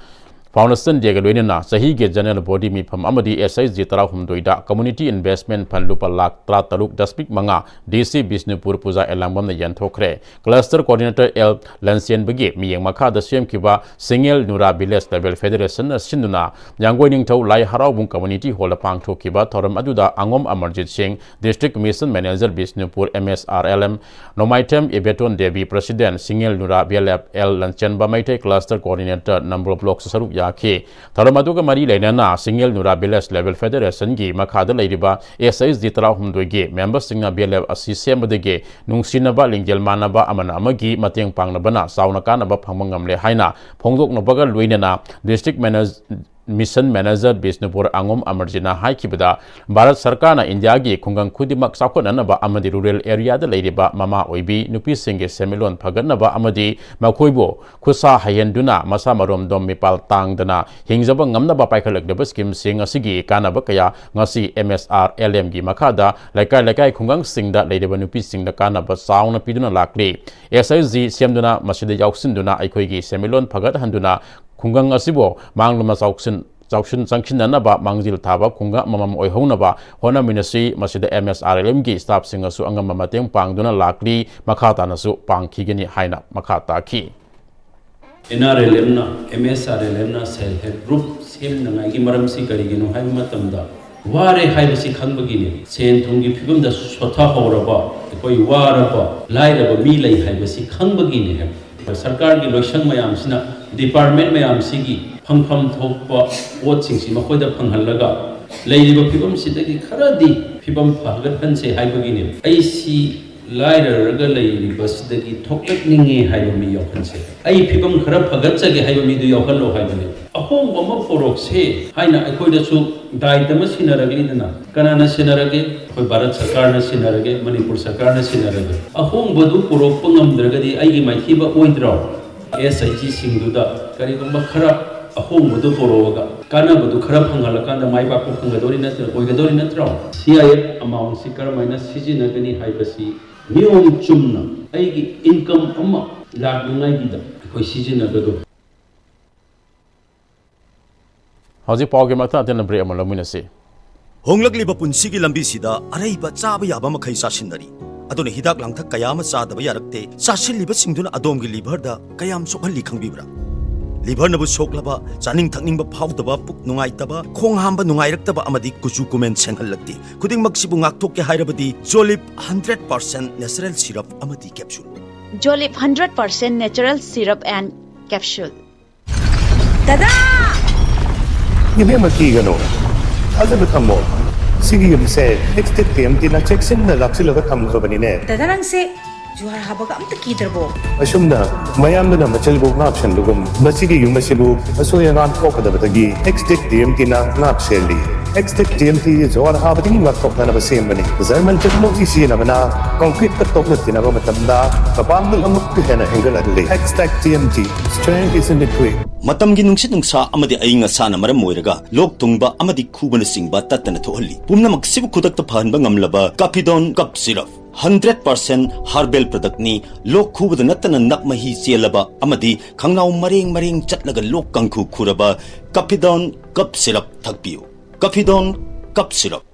Foundation Day ꯒ ꯂꯣꯏꯅꯅ ꯆꯍꯤꯒꯤ general body ꯃꯤꯐꯝ ꯑꯃꯗꯤ S H G ꯇꯔꯥꯍꯨꯝꯗꯣꯏꯗ community investment fund ꯂꯨꯄꯥ ꯂꯥꯈ ꯇꯔꯥꯇꯔꯨꯛ ꯗꯁꯃꯤꯛ ꯃꯉꯥ D C ꯕꯤꯁꯅꯨꯄꯨꯔ ꯄꯨꯖꯥ ꯑꯦꯂꯥꯡꯕꯝꯅ ꯌꯦꯟꯊꯣꯛꯈ꯭ꯔꯦ꯫ Cluster coordinator L ꯂꯟꯆꯦꯟꯕꯒꯤ ꯃꯤꯠꯌꯦꯡ ꯃꯈꯥꯗ ꯁꯦꯝꯈꯤꯕ ꯁꯤꯡꯉꯦꯜ ꯅꯨꯔꯥ Village Level Federation ꯅ ꯁꯤꯟꯗꯨꯅ ꯌꯥꯡꯒꯣꯏ ꯅꯤꯡꯊꯧ ꯂꯥꯏ ꯍꯔꯥꯎꯕꯨꯡ community hall ꯗ ꯄꯥꯡꯊꯣꯛꯈꯤꯕ ꯊꯧꯔꯝ ꯑꯗꯨꯗ ꯑꯉꯣꯝ ꯑꯃꯔꯖꯤꯠ ꯁꯤꯡ, District Mission Manager Bishnupur M S R L M, ꯅꯣꯡꯃꯥꯏꯊꯦꯝ ꯏꯕꯦꯇꯣꯟ Devi, President ꯁꯤꯡꯉꯦꯜ ꯅꯨꯔꯥ B L F, L ꯂꯟꯆꯦꯟꯕ Meitei, Cluster Coordinator Nambol Block ꯁꯔꯨꯛ ꯌꯥꯈꯤ꯫ ꯊꯧꯔꯝ ꯑꯗꯨꯒ ꯃꯔꯤ ꯂꯩꯅꯅ ꯁꯤꯡꯉꯦꯜ ꯅꯨꯔꯥ Village Level Federation ꯒꯤ ꯃꯈꯥꯗ ꯂꯩꯔꯤꯕ S H G ꯇꯔꯥꯍꯨꯝꯗꯣꯏꯒꯤ member ꯁꯤꯡꯅ B L F ꯑꯁꯤ ꯁꯦꯝꯕꯗꯒꯤ ꯅꯨꯡꯁꯤꯅꯕ, ꯂꯤꯡꯖꯦꯜ ꯃꯥꯟꯅꯕ, ꯑꯃꯅ ꯑꯃꯒꯤ ꯃꯇꯦꯡ ꯄꯥꯡꯅꯕꯅ ꯆꯥꯎꯅ ꯀꯥꯟꯅꯕ ꯐꯪꯕ ꯉꯝꯂꯦ ꯍꯥꯏꯅ ꯐꯣꯡꯗꯣꯛꯅꯕꯒ ꯂꯣꯏꯅꯅ District Manage-, Mission Manager Bishnupur ꯑꯉꯣꯝ ꯑꯃꯔꯖꯤꯠꯅ ꯍꯥꯏꯈꯤꯕꯗ, Bharat ꯁꯔꯀꯥꯔꯅ ꯏꯟꯗꯤꯌꯥꯒꯤ ꯈꯨꯡꯒꯪ ꯈꯨꯗꯤꯡꯃꯛ ꯆꯥꯎꯈꯠꯅꯅꯕ ꯑꯃꯗꯤ rural area ꯗ ꯂꯩꯔꯤꯕ ꯃꯃꯥ ꯑꯣꯏꯕꯤ ꯅꯨꯄꯤꯁꯤꯡꯒꯤ ꯁꯦꯟꯃꯤꯠꯂꯣꯟ ꯐꯒꯠꯅꯕ ꯑꯃꯗꯤ ꯃꯈꯣꯏꯕꯨ ꯈꯨꯠꯁꯥ ꯍꯩꯍꯟꯗꯨꯅ ꯃꯁꯥ ꯃꯔꯣꯝꯗꯣꯝ ꯃꯤꯄꯥꯜ ꯇꯥꯡꯗꯅ ꯍꯤꯡꯖꯕ ꯉꯝꯅꯕ ꯄꯥꯏꯈꯠꯂꯛꯂꯤꯕ scheme ꯁꯤꯡ ꯑꯁꯤꯒꯤ ꯀꯥꯟꯅꯕ ꯀꯌꯥ ꯉꯁꯤ M S R L M ꯒꯤ ꯃꯈꯥꯗ ꯂꯩꯀꯥꯏ ꯂꯩꯀꯥꯏ ꯈꯨꯡꯒꯪꯁꯤꯡꯗ ꯂꯩꯔꯤꯕ ꯅꯨꯄꯤꯁꯤꯡꯗ ꯀꯥꯟꯅꯕ ꯆꯥꯎꯅ ꯄꯤꯗꯨꯅ ꯂꯥꯛꯂꯤ꯫ S H G ꯁꯦꯝꯗꯨꯅ ꯃꯁꯤꯗ ꯌꯥꯎꯁꯤꯟꯗꯨꯅ ꯑꯩꯈꯣꯏꯒꯤ ꯁꯦꯟꯃꯤꯠꯂꯣꯟ ꯐꯒꯠꯍꯟꯗꯨꯅ ꯈꯨꯡꯒꯪ ꯑꯁꯤꯕꯨ ꯃꯥꯡꯂꯨꯝꯅ ꯆꯥꯎꯁꯤꯟ-, ꯆꯥꯎꯁꯤꯟ ꯆꯪꯁꯤꯟꯅꯅꯕ ꯃꯥꯡꯖꯤꯜ ꯊꯥꯕ ꯈꯨꯡꯒꯪ ꯑꯃꯃꯝ ꯑꯣꯏꯍꯧꯅꯕ ꯍꯣꯠꯅꯃꯤꯟꯅꯁꯤ꯫ ꯃꯁꯤꯗ M S R L M ꯒꯤ staff ꯁꯤꯡꯅꯁꯨ ꯑꯉꯝꯕ ꯃꯇꯦꯡ ꯄꯥꯡꯗꯨꯅ ꯂꯥꯛꯂꯤ, ꯃꯈꯥ ꯇꯥꯅꯁꯨ ꯄꯥꯡꯈꯤꯒꯅꯤ ꯍꯥꯏꯅ ꯃꯈꯥ ꯇꯥꯈꯤ꯫ N R L M ꯅ, M S R L M ꯅ self help group ꯁꯦꯝꯅꯉꯥꯏꯒꯤ ꯃꯔꯝꯁꯤ ꯀꯔꯤꯒꯤꯅꯣ ꯍꯥꯏꯕ ꯃꯇꯝꯗ, ꯋꯥꯔꯦ ꯍꯥꯏꯕꯁꯤ ꯈꯪꯕꯒꯤꯅꯤ꯫ ꯁꯦꯟ ꯊꯨꯝꯒꯤ ꯐꯤꯕꯝꯗ ꯁꯣꯊꯍꯧꯔꯕ, ꯑꯩꯈꯣꯏ ꯋꯥꯔꯕ, ꯂꯥꯏꯔꯕ ꯃꯤ ꯂꯩ ꯍꯥꯏꯕꯁꯤ ꯈꯪꯕꯒꯤꯅꯤ ꯍꯥꯏꯕ꯫ ꯁꯔꯀꯥꯔꯒꯤ ꯂꯣꯏꯁꯪ ꯃꯌꯥꯝꯁꯤꯅ, department ꯃꯌꯥꯝꯁꯤꯒꯤ ꯐꯪꯐꯝ ꯊꯣꯛꯄ ꯄꯣꯠꯁꯤꯡꯁꯤ ꯃꯈꯣꯏꯗ ꯐꯪꯍꯜꯂꯒ, ꯂꯩꯔꯤꯕ ꯐꯤꯕꯝꯁꯤꯗꯒꯤ ꯈꯔꯗꯤ ꯐꯤꯕꯝ ꯐꯒꯠꯍꯟꯁꯦ ꯍꯥꯏꯕꯒꯤꯅꯦꯕ꯫ ꯑꯩꯁꯤ ꯂꯥꯏꯔꯔꯒ ꯂꯩꯔꯤꯕꯁꯤꯗꯒꯤ ꯊꯣꯛꯂꯛꯅꯤꯡꯉꯦ ꯍꯥꯏꯕ ꯃꯤ ꯌꯥꯎꯍꯟꯁꯦ꯫ ꯑꯩ ꯐꯤꯕꯝ ꯈꯔ ꯐꯒꯠꯆꯒꯦ ꯍꯥꯏꯕ ꯃꯤꯗꯨ ꯌꯥꯎꯍꯜꯂꯣ ꯍꯥꯏꯕꯅꯦ꯫ ꯑꯍꯣꯡꯕ ꯑꯃ ꯄꯨꯔꯛꯁꯦ ꯍꯥꯏꯅ ꯑꯩꯈꯣꯏꯗꯁꯨ ꯗꯥꯏꯇ ꯑꯃ ꯁꯤꯟꯅꯔꯛꯂꯤꯗꯅ꯫ ꯀꯅꯥꯅ ꯁꯤꯟꯅꯔꯒꯦ? ꯑꯩꯈꯣꯏ ꯚꯥꯔꯠ ꯁꯔꯀꯥꯔꯅ ꯁꯤꯟꯅꯔꯒꯦ, ꯃꯅꯤꯄꯨꯔ ꯁꯔꯀꯥꯔꯅ ꯁꯤꯟꯅꯔꯒꯦ꯫ ꯑꯍꯣꯡꯕꯗꯨ ꯄꯨꯔꯛꯄ ꯉꯝꯗ꯭ꯔꯒꯗꯤ ꯑꯩꯒꯤ ꯃꯥꯏꯊꯤꯕ ꯑꯣꯏꯗ꯭ꯔꯣ? S H G ꯁꯤꯡꯗꯨꯗ ꯀꯔꯤꯒꯨꯝꯕ ꯈꯔ ꯑꯍꯣꯡꯕꯗꯨ ꯄꯨꯔꯛꯑꯒ ꯀꯥꯟꯅꯕꯗꯨ ꯈꯔ ꯐꯪꯍꯜꯂꯀꯥꯟꯗ ꯃꯥꯏ ꯄꯥꯛꯄ ꯐꯪꯒꯗꯧꯔꯤ ꯅꯠꯇ꯭ꯔ, ꯑꯣꯏꯒꯗꯧꯔꯤ ꯅꯠꯇ꯭ꯔꯣ? C I F amount ꯁꯤ ꯀꯔꯝꯍꯥꯏꯅ ꯁꯤꯖꯤꯟꯅꯒꯅꯤ ꯍꯥꯏꯕꯁꯤ ꯅꯤꯌꯣꯝ ꯆꯨꯝꯅ ꯑꯩꯒꯤ income ꯑꯃ ꯂꯥꯛꯅꯉꯥꯏꯒꯤꯗ ꯑꯩꯈꯣꯏ ꯁꯤꯖꯤꯟꯅꯒꯗꯧꯔꯤ꯫ ꯍꯧꯖꯤꯛ ꯄꯥꯎꯒꯤ ꯃꯇꯥꯡ ꯑꯇꯦꯟꯕ break ꯑꯃ ꯂꯧꯃꯤꯟꯅꯁꯤ꯫ ꯍꯣꯡꯂꯛꯂꯤꯕ ꯄꯨꯟꯁꯤꯒꯤ ꯂꯝꯕꯤꯁꯤꯗ ꯑꯔꯩꯕ ꯆꯥꯕ ꯌꯥꯕ ꯃꯈꯩ ꯆꯥꯁꯤꯟꯅꯔꯤ꯫ ꯑꯗꯨꯅ ꯍꯤꯗꯥꯛ ꯂꯥꯡꯊꯛ ꯀꯌꯥ ꯑꯃ ꯆꯥꯗꯕ ꯌꯥꯔꯛꯇꯦ꯫ ꯆꯥꯁꯤꯜꯂꯤꯕꯁꯤꯡꯗꯨꯅ ꯑꯗꯣꯝꯒꯤ liverꯗ ꯀꯌꯥꯝ ꯁꯣꯛꯍꯜꯂꯤ ꯈꯪꯕꯤꯕ꯭ꯔꯥ? Liverꯅꯕꯨ ꯁꯣꯛꯂꯕ, ꯆꯥꯅꯤꯡ ꯊꯛꯅꯤꯡꯕ ꯐꯥꯎꯗꯕ, ꯄꯨꯛ ꯅꯨꯡꯉꯥꯏꯇꯕ, ꯈꯣꯡ ꯍꯥꯝꯕ ꯅꯨꯡꯉꯥꯏꯔꯛꯇꯕ ꯑꯃꯗꯤ ꯀꯨꯆꯨ ꯀꯨꯃꯦꯟ ꯁꯦꯡꯍꯜꯂꯛꯇꯦ꯫ ꯈꯨꯗꯤꯡꯃꯛꯁꯤꯕꯨ ꯉꯥꯛꯊꯣꯛꯀꯦ ꯍꯥꯏꯔꯕꯗꯤ Jolib hundred percent natural syrup ꯑꯃꯗꯤ capsule꯫ Jolib hundred percent natural syrup and capsule꯫ ꯗꯗꯥ! ꯏꯕꯦꯝꯃ, ꯀꯤꯒꯅꯨ꯫ ꯊꯥꯖꯕ ꯊꯝꯃꯣ꯫ ꯁꯤꯒꯤ ꯌꯨꯝꯁꯦ Extech TMTꯅ ꯆꯦꯛꯁꯤꯟꯅ ꯂꯥꯛꯁꯤꯜꯂꯒ ꯊꯝꯈ꯭ꯔꯕꯅꯤꯅꯦ꯫ ꯗꯗꯥ, ꯅꯪꯁꯦ ꯖꯨꯍꯥꯔ ꯍꯥꯕꯒ ꯑꯝꯇ ꯀꯤꯗ꯭ꯔꯕꯣ? ꯑꯁꯨꯝꯅ ꯃꯌꯥꯝꯗꯨꯅ ꯃꯆꯤꯜꯕꯨ ꯉꯥꯛꯁꯦꯟꯕꯒꯨꯝ, ꯃꯁꯤꯒꯤ ꯌꯨꯝ ꯑꯁꯤꯕꯨ ꯑꯁꯣꯏ ꯑꯉꯥꯝ ꯊꯣꯛꯀꯗꯕꯗꯒꯤ Extech TMTꯅ ꯉꯥꯛ ꯁꯦꯜꯂꯤ꯫ Extech TMT ꯖꯨꯍꯥꯔ ꯍꯥꯕꯗꯒꯤ ꯉꯥꯛꯊꯣꯛꯅꯅꯕ ꯁꯦꯝꯕꯅꯤ꯫ German technology ꯁꯤꯖꯤꯟꯅꯕꯅ concreteꯀ ꯇꯣꯛꯅ ꯇꯤꯟꯅꯕ ꯃꯇꯝꯗ ꯃꯄꯥꯡꯒꯜ ꯑꯃꯨꯛꯀ ꯍꯦꯟꯅ ꯍꯦꯟꯒꯠꯍꯜꯂꯤ꯫ Extech TMT, strength is in the grit꯫ ꯃꯇꯝꯒꯤ ꯅꯨꯡꯁꯤꯠ ꯅꯨꯡꯁꯥ ꯑꯃꯗꯤ ꯑꯏꯪ ꯑꯁꯥꯅ ꯃꯔꯝ ꯑꯣꯏꯔꯒ ꯂꯣꯛ ꯊꯨꯡꯕ ꯑꯃꯗꯤ ꯈꯨꯕꯅꯆꯤꯡꯕ ꯇꯠꯇꯅ ꯊꯣꯛꯍꯜꯂꯤ꯫ ꯄꯨꯝꯅꯃꯛꯁꯤꯕꯨ ꯈꯨꯗꯛꯇ ꯐꯍꯟꯕ ꯉꯝꯂꯕ Capidon Cough Syrup, hundred percent herbal productꯅꯤ꯫ ꯂꯣꯛ ꯈꯨꯕꯗ ꯅꯠꯇꯅ ꯅꯞ ꯃꯍꯤ ꯆꯦꯜꯂꯕ ꯑꯃꯗꯤ ꯈꯪꯅꯥꯎ ꯃꯔꯦꯡ ꯃꯔꯦꯡ ꯆꯠꯂꯒ ꯂꯣꯛ ꯀꯥꯡꯈꯨ ꯈꯨꯔꯕ Capidon Cough Syrup ꯊꯛꯄꯤꯌꯨ꯫ Capidon Cough Syrup꯫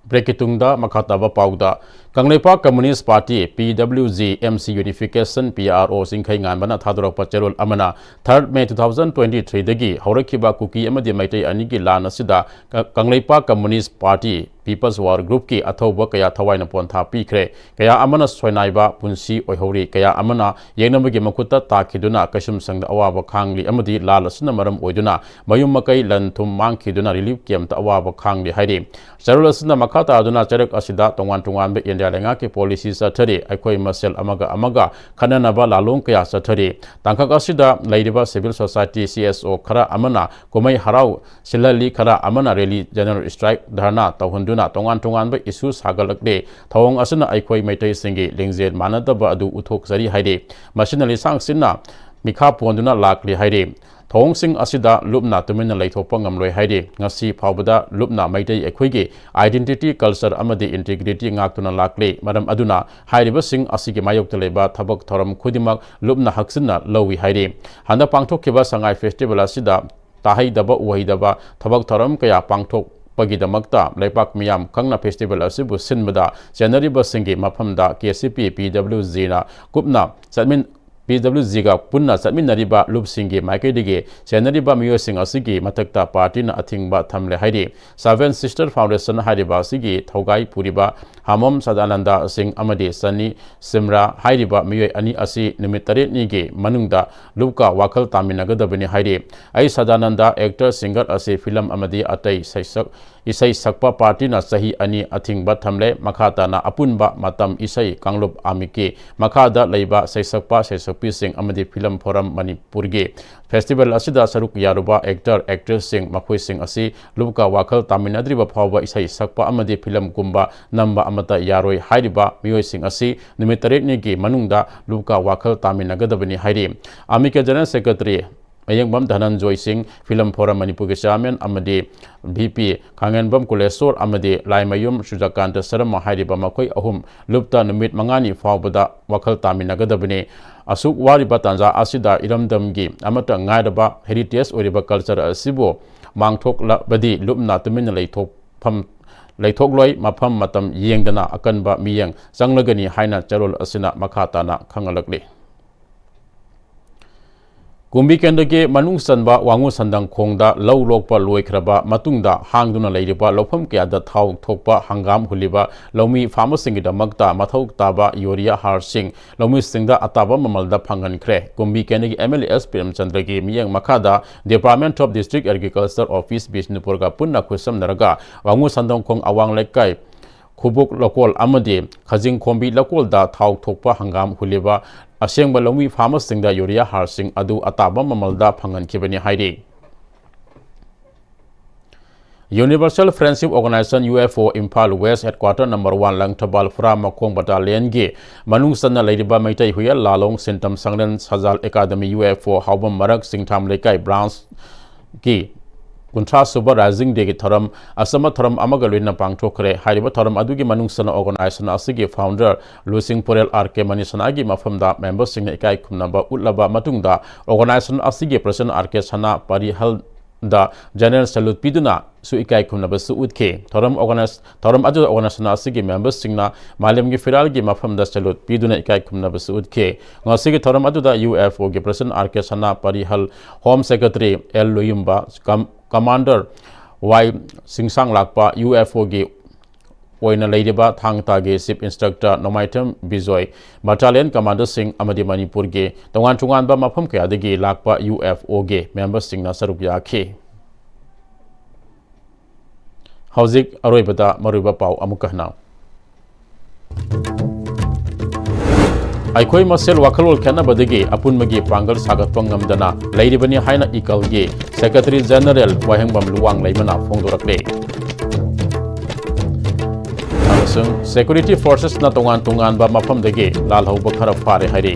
Breakꯀꯤ ꯇꯨꯡꯗ ꯃꯈꯥ ꯇꯥꯕ ꯄꯥꯎꯗ, Kangleipak Communist Party, PWG, MC Unification, PRO, ꯆꯤꯡꯈꯩ ꯉꯥꯟꯕꯅ ꯊꯥꯗꯣꯔꯛꯄ ꯆꯦꯔꯣꯜ ꯑꯃꯅ, third May two thousand twenty-threeꯗꯒꯤ ꯍꯧꯔꯛꯈꯤꯕ ꯀꯨꯀꯤ ꯑꯃꯗꯤ ꯃꯩꯇꯩ ꯑꯅꯤꯒꯤ ꯂꯥꯟ ꯑꯁꯤꯗ ꯀ-, Kangleipak Communist Party, People's War Groupꯀꯤ ꯑꯊꯧꯕ ꯀꯌꯥ ꯊꯋꯥꯏꯅ ꯄꯣꯟꯊꯥ ꯄꯤꯈ꯭ꯔꯦ꯫ ꯀꯌꯥ ꯑꯃꯅ ꯁꯣꯏꯅꯥꯏꯕ ꯄꯨꯟꯁꯤ ꯑꯣꯏꯍꯧꯔꯤ, ꯀꯌꯥ ꯑꯃꯅ ꯌꯦꯛꯅꯕꯒꯤ ꯃꯈꯨꯠꯇ ꯇꯥꯈꯤꯗꯨꯅ ꯀꯩꯁꯨꯝꯁꯪꯗ ꯑꯋꯥꯕ ꯈꯥꯡꯂꯤ ꯑꯃꯗꯤ ꯂꯥꯟ ꯑꯁꯤꯅ ꯃꯔꯝ ꯑꯣꯏꯗꯨꯅ ꯃꯌꯨꯝ ꯃꯀꯩ ꯂꯟ ꯊꯨꯝ ꯃꯥꯡꯈꯤꯗꯨꯅ relief campꯇ ꯑꯋꯥꯕ ꯈꯥꯡꯂꯤ ꯍꯥꯏꯔꯤ꯫ ꯆꯦꯔꯣꯜ ꯑꯁꯤꯅ ꯃꯈꯥ ꯇꯥꯗꯨꯅ ꯆꯩꯔꯛ ꯑꯁꯤꯗ ꯇꯣꯉꯥꯟ ꯇꯣꯉꯥꯟꯕ ꯏꯟꯗꯤꯌꯥ ꯂꯩꯉꯥꯛꯀꯤ policy ꯆꯠꯊꯔꯤ, ꯑꯩꯈꯣꯏ ꯃꯁꯦꯜ ꯑꯃꯒ ꯑꯃꯒ ꯈꯠꯅꯅꯕ ꯂꯥꯂꯣꯡ ꯀꯌꯥ ꯆꯠꯊꯔꯤ꯫ ꯇꯥꯡꯀꯛ ꯑꯁꯤꯗ ꯂꯩꯔꯤꯕ civil society, CSO ꯈꯔ ꯑꯃꯅ ꯀꯨꯝꯍꯩ ꯍꯔꯥꯎ ꯁꯤꯜꯍꯜꯂꯤ, ꯈꯔ ꯑꯃꯅ rally, general strike, ꯙꯔꯅꯥ ꯇꯧꯍꯟꯗꯨꯅ ꯇꯣꯉꯥꯟ ꯇꯣꯉꯥꯟꯕ issue ꯁꯥꯒꯠꯂꯛꯂꯤ꯫ ꯊꯧꯑꯣꯡ ꯑꯁꯤꯅ ꯑꯩꯈꯣꯏ ꯃꯩꯇꯩꯁꯤꯡꯒꯤ ꯂꯤꯡꯖꯦꯜ ꯃꯥꯟꯅꯗꯕ ꯑꯗꯨ ꯎꯠꯊꯣꯛꯆꯔꯤ ꯍꯥꯏꯔꯤ꯫ ꯃꯁꯤꯅ ꯂꯤꯁꯥꯡ ꯁꯤꯠꯅ ꯃꯤꯈꯥ ꯄꯣꯟꯗꯨꯅ ꯂꯥꯛꯂꯤ ꯍꯥꯏꯔꯤ꯫ ꯊꯧꯑꯣꯡꯁꯤꯡ ꯑꯁꯤꯗ ꯂꯨꯞꯅ ꯇꯨꯃꯤꯟꯅ ꯂꯩꯊꯣꯛꯄ ꯉꯝꯂꯣꯏ ꯍꯥꯏꯔꯤ꯫ ꯉꯁꯤ ꯐꯥꯎꯕꯗ ꯂꯨꯞꯅ ꯃꯩꯇꯩ ꯑꯩꯈꯣꯏꯒꯤ identity, culture ꯑꯃꯗꯤ integrity ꯉꯥꯛꯇꯨꯅ ꯂꯥꯛꯂꯤ꯫ ꯃꯔꯝ ꯑꯗꯨꯅ ꯍꯥꯏꯔꯤꯕꯁꯤꯡ ꯑꯁꯤꯒꯤ ꯃꯥꯌꯣꯛꯇ ꯂꯩꯕ ꯊꯕꯛ ꯊꯧꯔꯝ ꯈꯨꯗꯤꯡꯃꯛ ꯂꯨꯞꯅ ꯍꯛꯆꯤꯟꯅ ꯂꯧꯏ ꯍꯥꯏꯔꯤ꯫ ꯍꯟꯗꯛ ꯄꯥꯡꯊꯣꯛꯈꯤꯕ ꯁꯉꯥꯏ festival ꯑꯁꯤꯗ ꯇꯥꯍꯩꯗꯕ ꯎꯍꯩꯗꯕ ꯊꯕꯛ ꯊꯧꯔꯝ ꯀꯌꯥ ꯄꯥꯡꯊꯣꯛꯄꯒꯤꯗꯃꯛꯇ ꯂꯩꯕꯥꯛ ꯃꯤꯌꯥꯝ ꯈꯪꯅ festival ꯑꯁꯤꯕꯨ ꯁꯤꯟꯕꯗ ꯆꯦꯟꯅꯔꯤꯕꯁꯤꯡꯒꯤ ꯃꯐꯝꯗ K C P P W G ꯅ ꯀꯨꯞꯅ ꯆꯠꯃꯤꯟ-, P W G ꯒ ꯄꯨꯟꯅ ꯆꯠꯃꯤꯟꯅꯔꯤꯕ ꯂꯨꯞꯁꯤꯡꯒꯤ ꯃꯥꯏꯀꯩꯗꯒꯤ ꯆꯦꯟꯅꯔꯤꯕ ꯃꯤꯑꯣꯏꯁꯤꯡ ꯑꯁꯤꯒꯤ ꯃꯊꯛꯇ party ꯅ ꯑꯊꯤꯡꯕ ꯊꯝꯂꯦ ꯍꯥꯏꯔꯤ꯫ Seven Sister Foundation ꯍꯥꯏꯔꯤꯕ ꯑꯁꯤꯒꯤ ꯊꯧꯒꯥꯏ ꯄꯨꯔꯤꯕ ꯍꯥꯃꯣꯝ ꯁꯗꯥꯅꯟꯗ ꯁꯤꯡ ꯑꯃꯗꯤ ꯆꯅꯤ ꯁꯤꯝꯔꯥ ꯍꯥꯏꯔꯤꯕ ꯃꯤꯑꯣꯏ ꯑꯅꯤ ꯑꯁꯤ ꯅꯨꯃꯤꯠ ꯇꯔꯦꯠꯅꯤꯒꯤ ꯃꯅꯨꯡꯗ ꯂꯨꯞꯀ ꯋꯥꯈꯜ ꯇꯥꯃꯤꯟꯅꯒꯗꯕꯅꯤ ꯍꯥꯏꯔꯤ꯫ ꯑꯩ ꯁꯗꯥꯅꯟꯗ, actor, singer ꯑꯁꯤ film ꯑꯃꯗꯤ ꯑꯇꯩ ꯁꯩꯁꯛ ꯏꯁꯩ ꯁꯛꯄ party ꯅ ꯆꯍꯤ ꯑꯅꯤ ꯑꯊꯤꯡꯕ ꯊꯝꯂꯦ꯫ ꯃꯈꯥ ꯇꯥꯅ ꯑꯄꯨꯟꯕ ꯃꯇꯝ ꯏꯁꯩ ꯀꯥꯡꯂꯨꯞ ꯑꯃꯤꯛꯀꯤ ꯃꯈꯥꯗ ꯂꯩꯕ ꯁꯩꯁꯛꯄ ꯁꯩꯁꯛꯄꯤꯁꯤꯡ ꯑꯃꯗꯤ film forum ꯃꯅꯤꯄꯨꯔꯒꯤ festival ꯑꯁꯤꯗ ꯁꯔꯨꯛ ꯌꯥꯔꯨꯕ actor actress ꯁꯤꯡ ꯃꯈꯣꯏꯁꯤꯡ ꯑꯁꯤ ꯂꯨꯞꯀ ꯋꯥꯈꯜ ꯇꯥꯃꯤꯟꯅꯗ꯭ꯔꯤꯕ ꯐꯥꯎꯕ ꯏꯁꯩ ꯁꯛꯄ ꯑꯃꯗꯤ film ꯒꯨꯝꯕ ꯅꯝꯕ ꯑꯃꯠꯇ ꯌꯥꯔꯣꯏ꯫ ꯍꯥꯏꯔꯤꯕ ꯃꯤꯑꯣꯏꯁꯤꯡ ꯑꯁꯤ ꯅꯨꯃꯤꯠ ꯇꯔꯦꯠꯅꯤꯒꯤ ꯃꯅꯨꯡꯗ ꯂꯨꯞꯀ ꯋꯥꯈꯜ ꯇꯥꯃꯤꯟꯅꯒꯗꯕꯅꯤ ꯍꯥꯏꯔꯤ꯫ ꯑꯃꯤꯛꯀꯤ General Secretary ꯃꯌꯦꯡꯕꯝ ꯙꯅꯟꯖꯣꯏ ꯁꯤꯡ, film forum ꯃꯅꯤꯄꯨꯔꯒꯤ chairman ꯑꯃꯗꯤ V P ꯈꯥꯉꯦꯟꯕꯝ ꯀꯨꯂꯦꯁꯣꯔ ꯑꯃꯗꯤ ꯂꯥꯏꯃꯌꯨꯝ ꯁꯨꯖꯥꯀꯥꯟꯇ ꯁꯔꯃ ꯍꯥꯏꯔꯤꯕ ꯃꯈꯣꯏ ꯑꯍꯨꯝ ꯂꯨꯞꯇ ꯅꯨꯃꯤꯠ ꯃꯉꯥꯅꯤ ꯐꯥꯎꯕꯗ ꯋꯥꯈꯜ ꯇꯥꯃꯤꯟꯅꯒꯗꯕꯅꯤ꯫ ꯑꯁꯨꯛ ꯋꯥꯔꯤꯕ ꯇꯥꯟꯖꯥ ꯑꯁꯤꯗ ꯏꯔꯝꯗꯝꯒꯤ ꯑꯃꯠꯇ ꯉꯥꯏꯔꯕ heritage ꯑꯣꯏꯔꯤꯕ culture ꯑꯁꯤꯕꯨ ꯃꯥꯡꯊꯣꯛꯂꯕꯗꯤ ꯂꯨꯞꯅ ꯇꯨꯃꯤꯟꯅ ꯂꯩꯊꯣꯛꯐꯝ, ꯂꯩꯊꯣꯛꯂꯣꯏ꯫ ꯃꯐꯝ ꯃꯇꯝ ꯌꯦꯡꯗꯅ ꯑꯀꯟꯕ ꯃꯤꯠꯌꯦꯡ ꯆꯪꯂꯒꯅꯤ ꯍꯥꯏꯅ ꯆꯦꯔꯣꯜ ꯑꯁꯤꯅ ꯃꯈꯥ ꯇꯥꯅ ꯈꯪꯍꯜꯂꯛꯂꯤ꯫ ꯀꯨꯝꯕꯤ ꯀꯦꯟꯗ꯭ꯔꯒꯤ ꯃꯅꯨꯡ ꯆꯟꯕ ꯋꯥꯉꯨ ꯁꯟꯗꯪ ꯈꯣꯡꯗ ꯂꯧ ꯂꯣꯛꯄ ꯂꯣꯏꯈ꯭ꯔꯕ ꯃꯇꯨꯡꯗ ꯍꯥꯡꯗꯨꯅ ꯂꯩꯔꯤꯕ ꯂꯧꯐꯝ ꯀꯌꯥꯗ ꯊꯥꯎ ꯊꯣꯛꯄ ꯍꯪꯒꯥꯝ ꯍꯨꯜꯂꯤꯕ ꯂꯧꯃꯤ farmer ꯁꯤꯡꯒꯤꯗꯃꯛꯇ ꯃꯊꯧ ꯇꯥꯕ urea ꯍꯥꯔꯁꯤꯡ ꯂꯧꯃꯤꯁꯤꯡꯗ ꯑꯇꯥꯕ ꯃꯃꯜꯗ ꯐꯪꯍꯟꯈ꯭ꯔꯦ꯫ ꯀꯨꯝꯕꯤ ꯀꯦꯟꯗ꯭ꯔꯒꯤ M L A S ꯄ꯭ꯔꯦꯝꯆꯟꯗ꯭ꯔꯒꯤ ꯃꯤꯠꯌꯦꯡ ꯃꯈꯥꯗ Department of District Agriculture Office ꯕꯤꯁꯅꯨꯄꯨꯔꯒ ꯄꯨꯟꯅ ꯈꯨꯠꯁꯝꯅꯔꯒ ꯋꯥꯉꯨ ꯁꯟꯗꯪ ꯈꯣꯡ ꯑꯋꯥꯡ ꯂꯩꯀꯥꯏ ꯈꯨꯕꯣꯛ ꯂꯧꯀꯣꯜ ꯑꯃꯗꯤ ꯈꯖꯤꯡꯈꯣꯝꯕꯤ ꯂꯧꯀꯣꯜꯗ ꯊꯥꯎ ꯊꯣꯛꯄ ꯍꯪꯒꯥꯝ ꯍꯨꯜꯂꯤꯕ ꯑꯁꯦꯡꯕ ꯂꯧꯃꯤ farmer ꯁꯤꯡꯗ urea ꯍꯥꯔꯁꯤꯡ ꯑꯗꯨ ꯑꯇꯥꯕ ꯃꯃꯜꯗ ꯐꯪꯍꯟꯈꯤꯕꯅꯤ ꯍꯥꯏꯔꯤ꯫ Universal Friendship Organization, U F O, Imphal West Headquarter number one Langthabal ꯐꯨꯔꯥ ꯃꯈꯣꯡ battalionꯒꯤ ꯃꯅꯨꯡ ꯆꯟꯅ ꯂꯩꯔꯤꯕ Meitei ꯍꯨꯌꯦꯜ ꯂꯥꯂꯣꯡ ꯁꯤꯟꯇꯝ ꯁꯪꯂꯦꯟ ꯁꯖꯥꯜ academy, U F O, ꯍꯥꯎꯕꯝ ꯃꯔꯛ ꯁꯤꯡꯊꯥꯝ ꯂꯩꯀꯥꯏ branch ꯀꯤ ꯀꯨꯟꯊ꯭ꯔꯥ ꯁꯨꯕ Rising Day ꯒꯤ ꯊꯧꯔꯝ ꯑꯆꯝꯕ ꯊꯧꯔꯝ ꯑꯃꯒ ꯂꯣꯏꯅꯅ ꯄꯥꯡꯊꯣꯛꯈ꯭ꯔꯦ꯫ ꯍꯥꯏꯔꯤꯕ ꯊꯧꯔꯝ ꯑꯗꯨꯒꯤ ꯃꯅꯨꯡ ꯆꯟꯅ organization ꯑꯁꯤꯒꯤ founder ꯂꯨꯆꯤꯡ ꯄꯨꯔꯦꯜ R K ꯃꯅꯤ ꯁꯅꯥꯒꯤ ꯃꯐꯝꯗ member ꯁꯤꯡꯅ ꯏꯀꯥꯏ ꯈꯨꯝꯅꯕ ꯎꯠꯂꯕ ꯃꯇꯨꯡꯗ organization ꯑꯁꯤꯒꯤ president R K ꯁꯅꯥ ꯄꯔꯤꯍꯜ ꯗ ꯖꯦꯅꯔꯦꯜ ꯁꯦꯂꯨꯠ ꯄꯤꯗꯨꯅꯁꯨ ꯏꯀꯥꯏ ꯈꯨꯝꯅꯕꯁꯨ ꯎꯠꯈꯤ꯫ ꯊꯧꯔꯝ organize-, ꯊꯧꯔꯝ ꯑꯗꯨꯗ organization ꯑꯁꯤꯒꯤ memberꯁꯤꯡꯅ ꯃꯥꯂꯦꯝꯒꯤ ꯐꯤꯔꯥꯜꯒꯤ ꯃꯐꯝꯗ salute ꯄꯤꯗꯨꯅ ꯏꯀꯥꯏ ꯈꯨꯝꯅꯕꯁꯨ ꯎꯠꯈꯤ꯫ ꯉꯁꯤꯒꯤ ꯊꯧꯔꯝ ꯑꯗꯨꯗ UFOꯒꯤ President R K ꯁꯅꯥ, ꯄꯔꯤꯍꯜ Home Secretary L ꯂꯣꯌꯨꯝꯕ, com-, Commander Y ꯁꯤꯡꯁꯥꯡ ꯂꯥꯛꯄ, UFOꯒꯤ ꯑꯣꯏꯅ ꯂꯩꯔꯤꯕ ꯊꯥꯡ ꯇꯥꯒꯤ Chief Instructor ꯅꯣꯡꯃꯥꯏꯊꯦꯝ ꯕꯤꯖꯣꯏ, Battalion Commanderꯁꯤꯡ ꯑꯃꯗꯤ ꯃꯅꯤꯄꯨꯔꯒꯤ ꯇꯣꯉꯥꯟ ꯇꯣꯉꯥꯟꯕ ꯃꯐꯝ ꯀꯌꯥꯗꯒꯤ ꯂꯥꯛꯄ UFOꯒꯤ memberꯁꯤꯡꯅ ꯁꯔꯨꯛ ꯌꯥꯈꯤ꯫ ꯍꯧꯖꯤꯛ ꯑꯔꯣꯏꯕꯗ ꯃꯔꯨꯑꯣꯏꯕ ꯄꯥꯎ ꯑꯃꯨꯛꯀ ꯍꯟꯅ꯫ ꯑꯩꯈꯣꯏ ꯃꯁꯦꯜ ꯋꯥꯈꯜꯂꯣꯟ ꯈꯦꯠꯅꯕꯗꯒꯤ ꯑꯄꯨꯟꯕꯒꯤ ꯄꯥꯡꯒꯜ ꯁꯥꯒꯠꯄ ꯉꯝꯗꯅ ꯂꯩꯔꯤꯕꯅꯤ ꯍꯥꯏꯅ ꯏꯀꯜꯒꯤ Secretary General ꯋꯥꯍꯦꯡꯕꯝ ꯂꯨꯋꯥꯡꯂꯩꯃꯅ ꯐꯣꯡꯗꯣꯔꯛꯂꯦ꯫ ꯑꯃꯁꯨꯡ security forcesꯅ ꯇꯣꯉꯥꯟ ꯇꯣꯉꯥꯟꯕ ꯃꯐꯝꯗꯒꯤ ꯂꯥꯜꯍꯧꯕ ꯈꯔ ꯐꯥꯔꯦ ꯍꯥꯏꯔꯤ꯫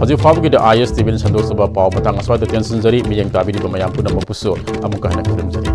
ꯍꯧꯖꯤꯛ ꯐꯥꯎꯕꯒꯤꯗꯤ ISTVꯅ ꯁꯟꯗꯣꯛꯆꯕ ꯄꯥꯎ ꯃꯇꯥꯡ ꯑꯁ꯭ꯋꯥꯏꯗ ꯇꯦꯟꯁꯤꯟꯖꯔꯤ꯫ ꯃꯤꯠꯌꯦꯡ ꯇꯥꯕꯤꯔꯤꯕ ꯃꯌꯥꯝ ꯄꯨꯝꯅꯃꯛꯄꯨꯁꯨ ꯑꯃꯨꯛꯀ ꯍꯟꯅ ꯈꯨꯔꯨꯝꯖꯔꯤ꯫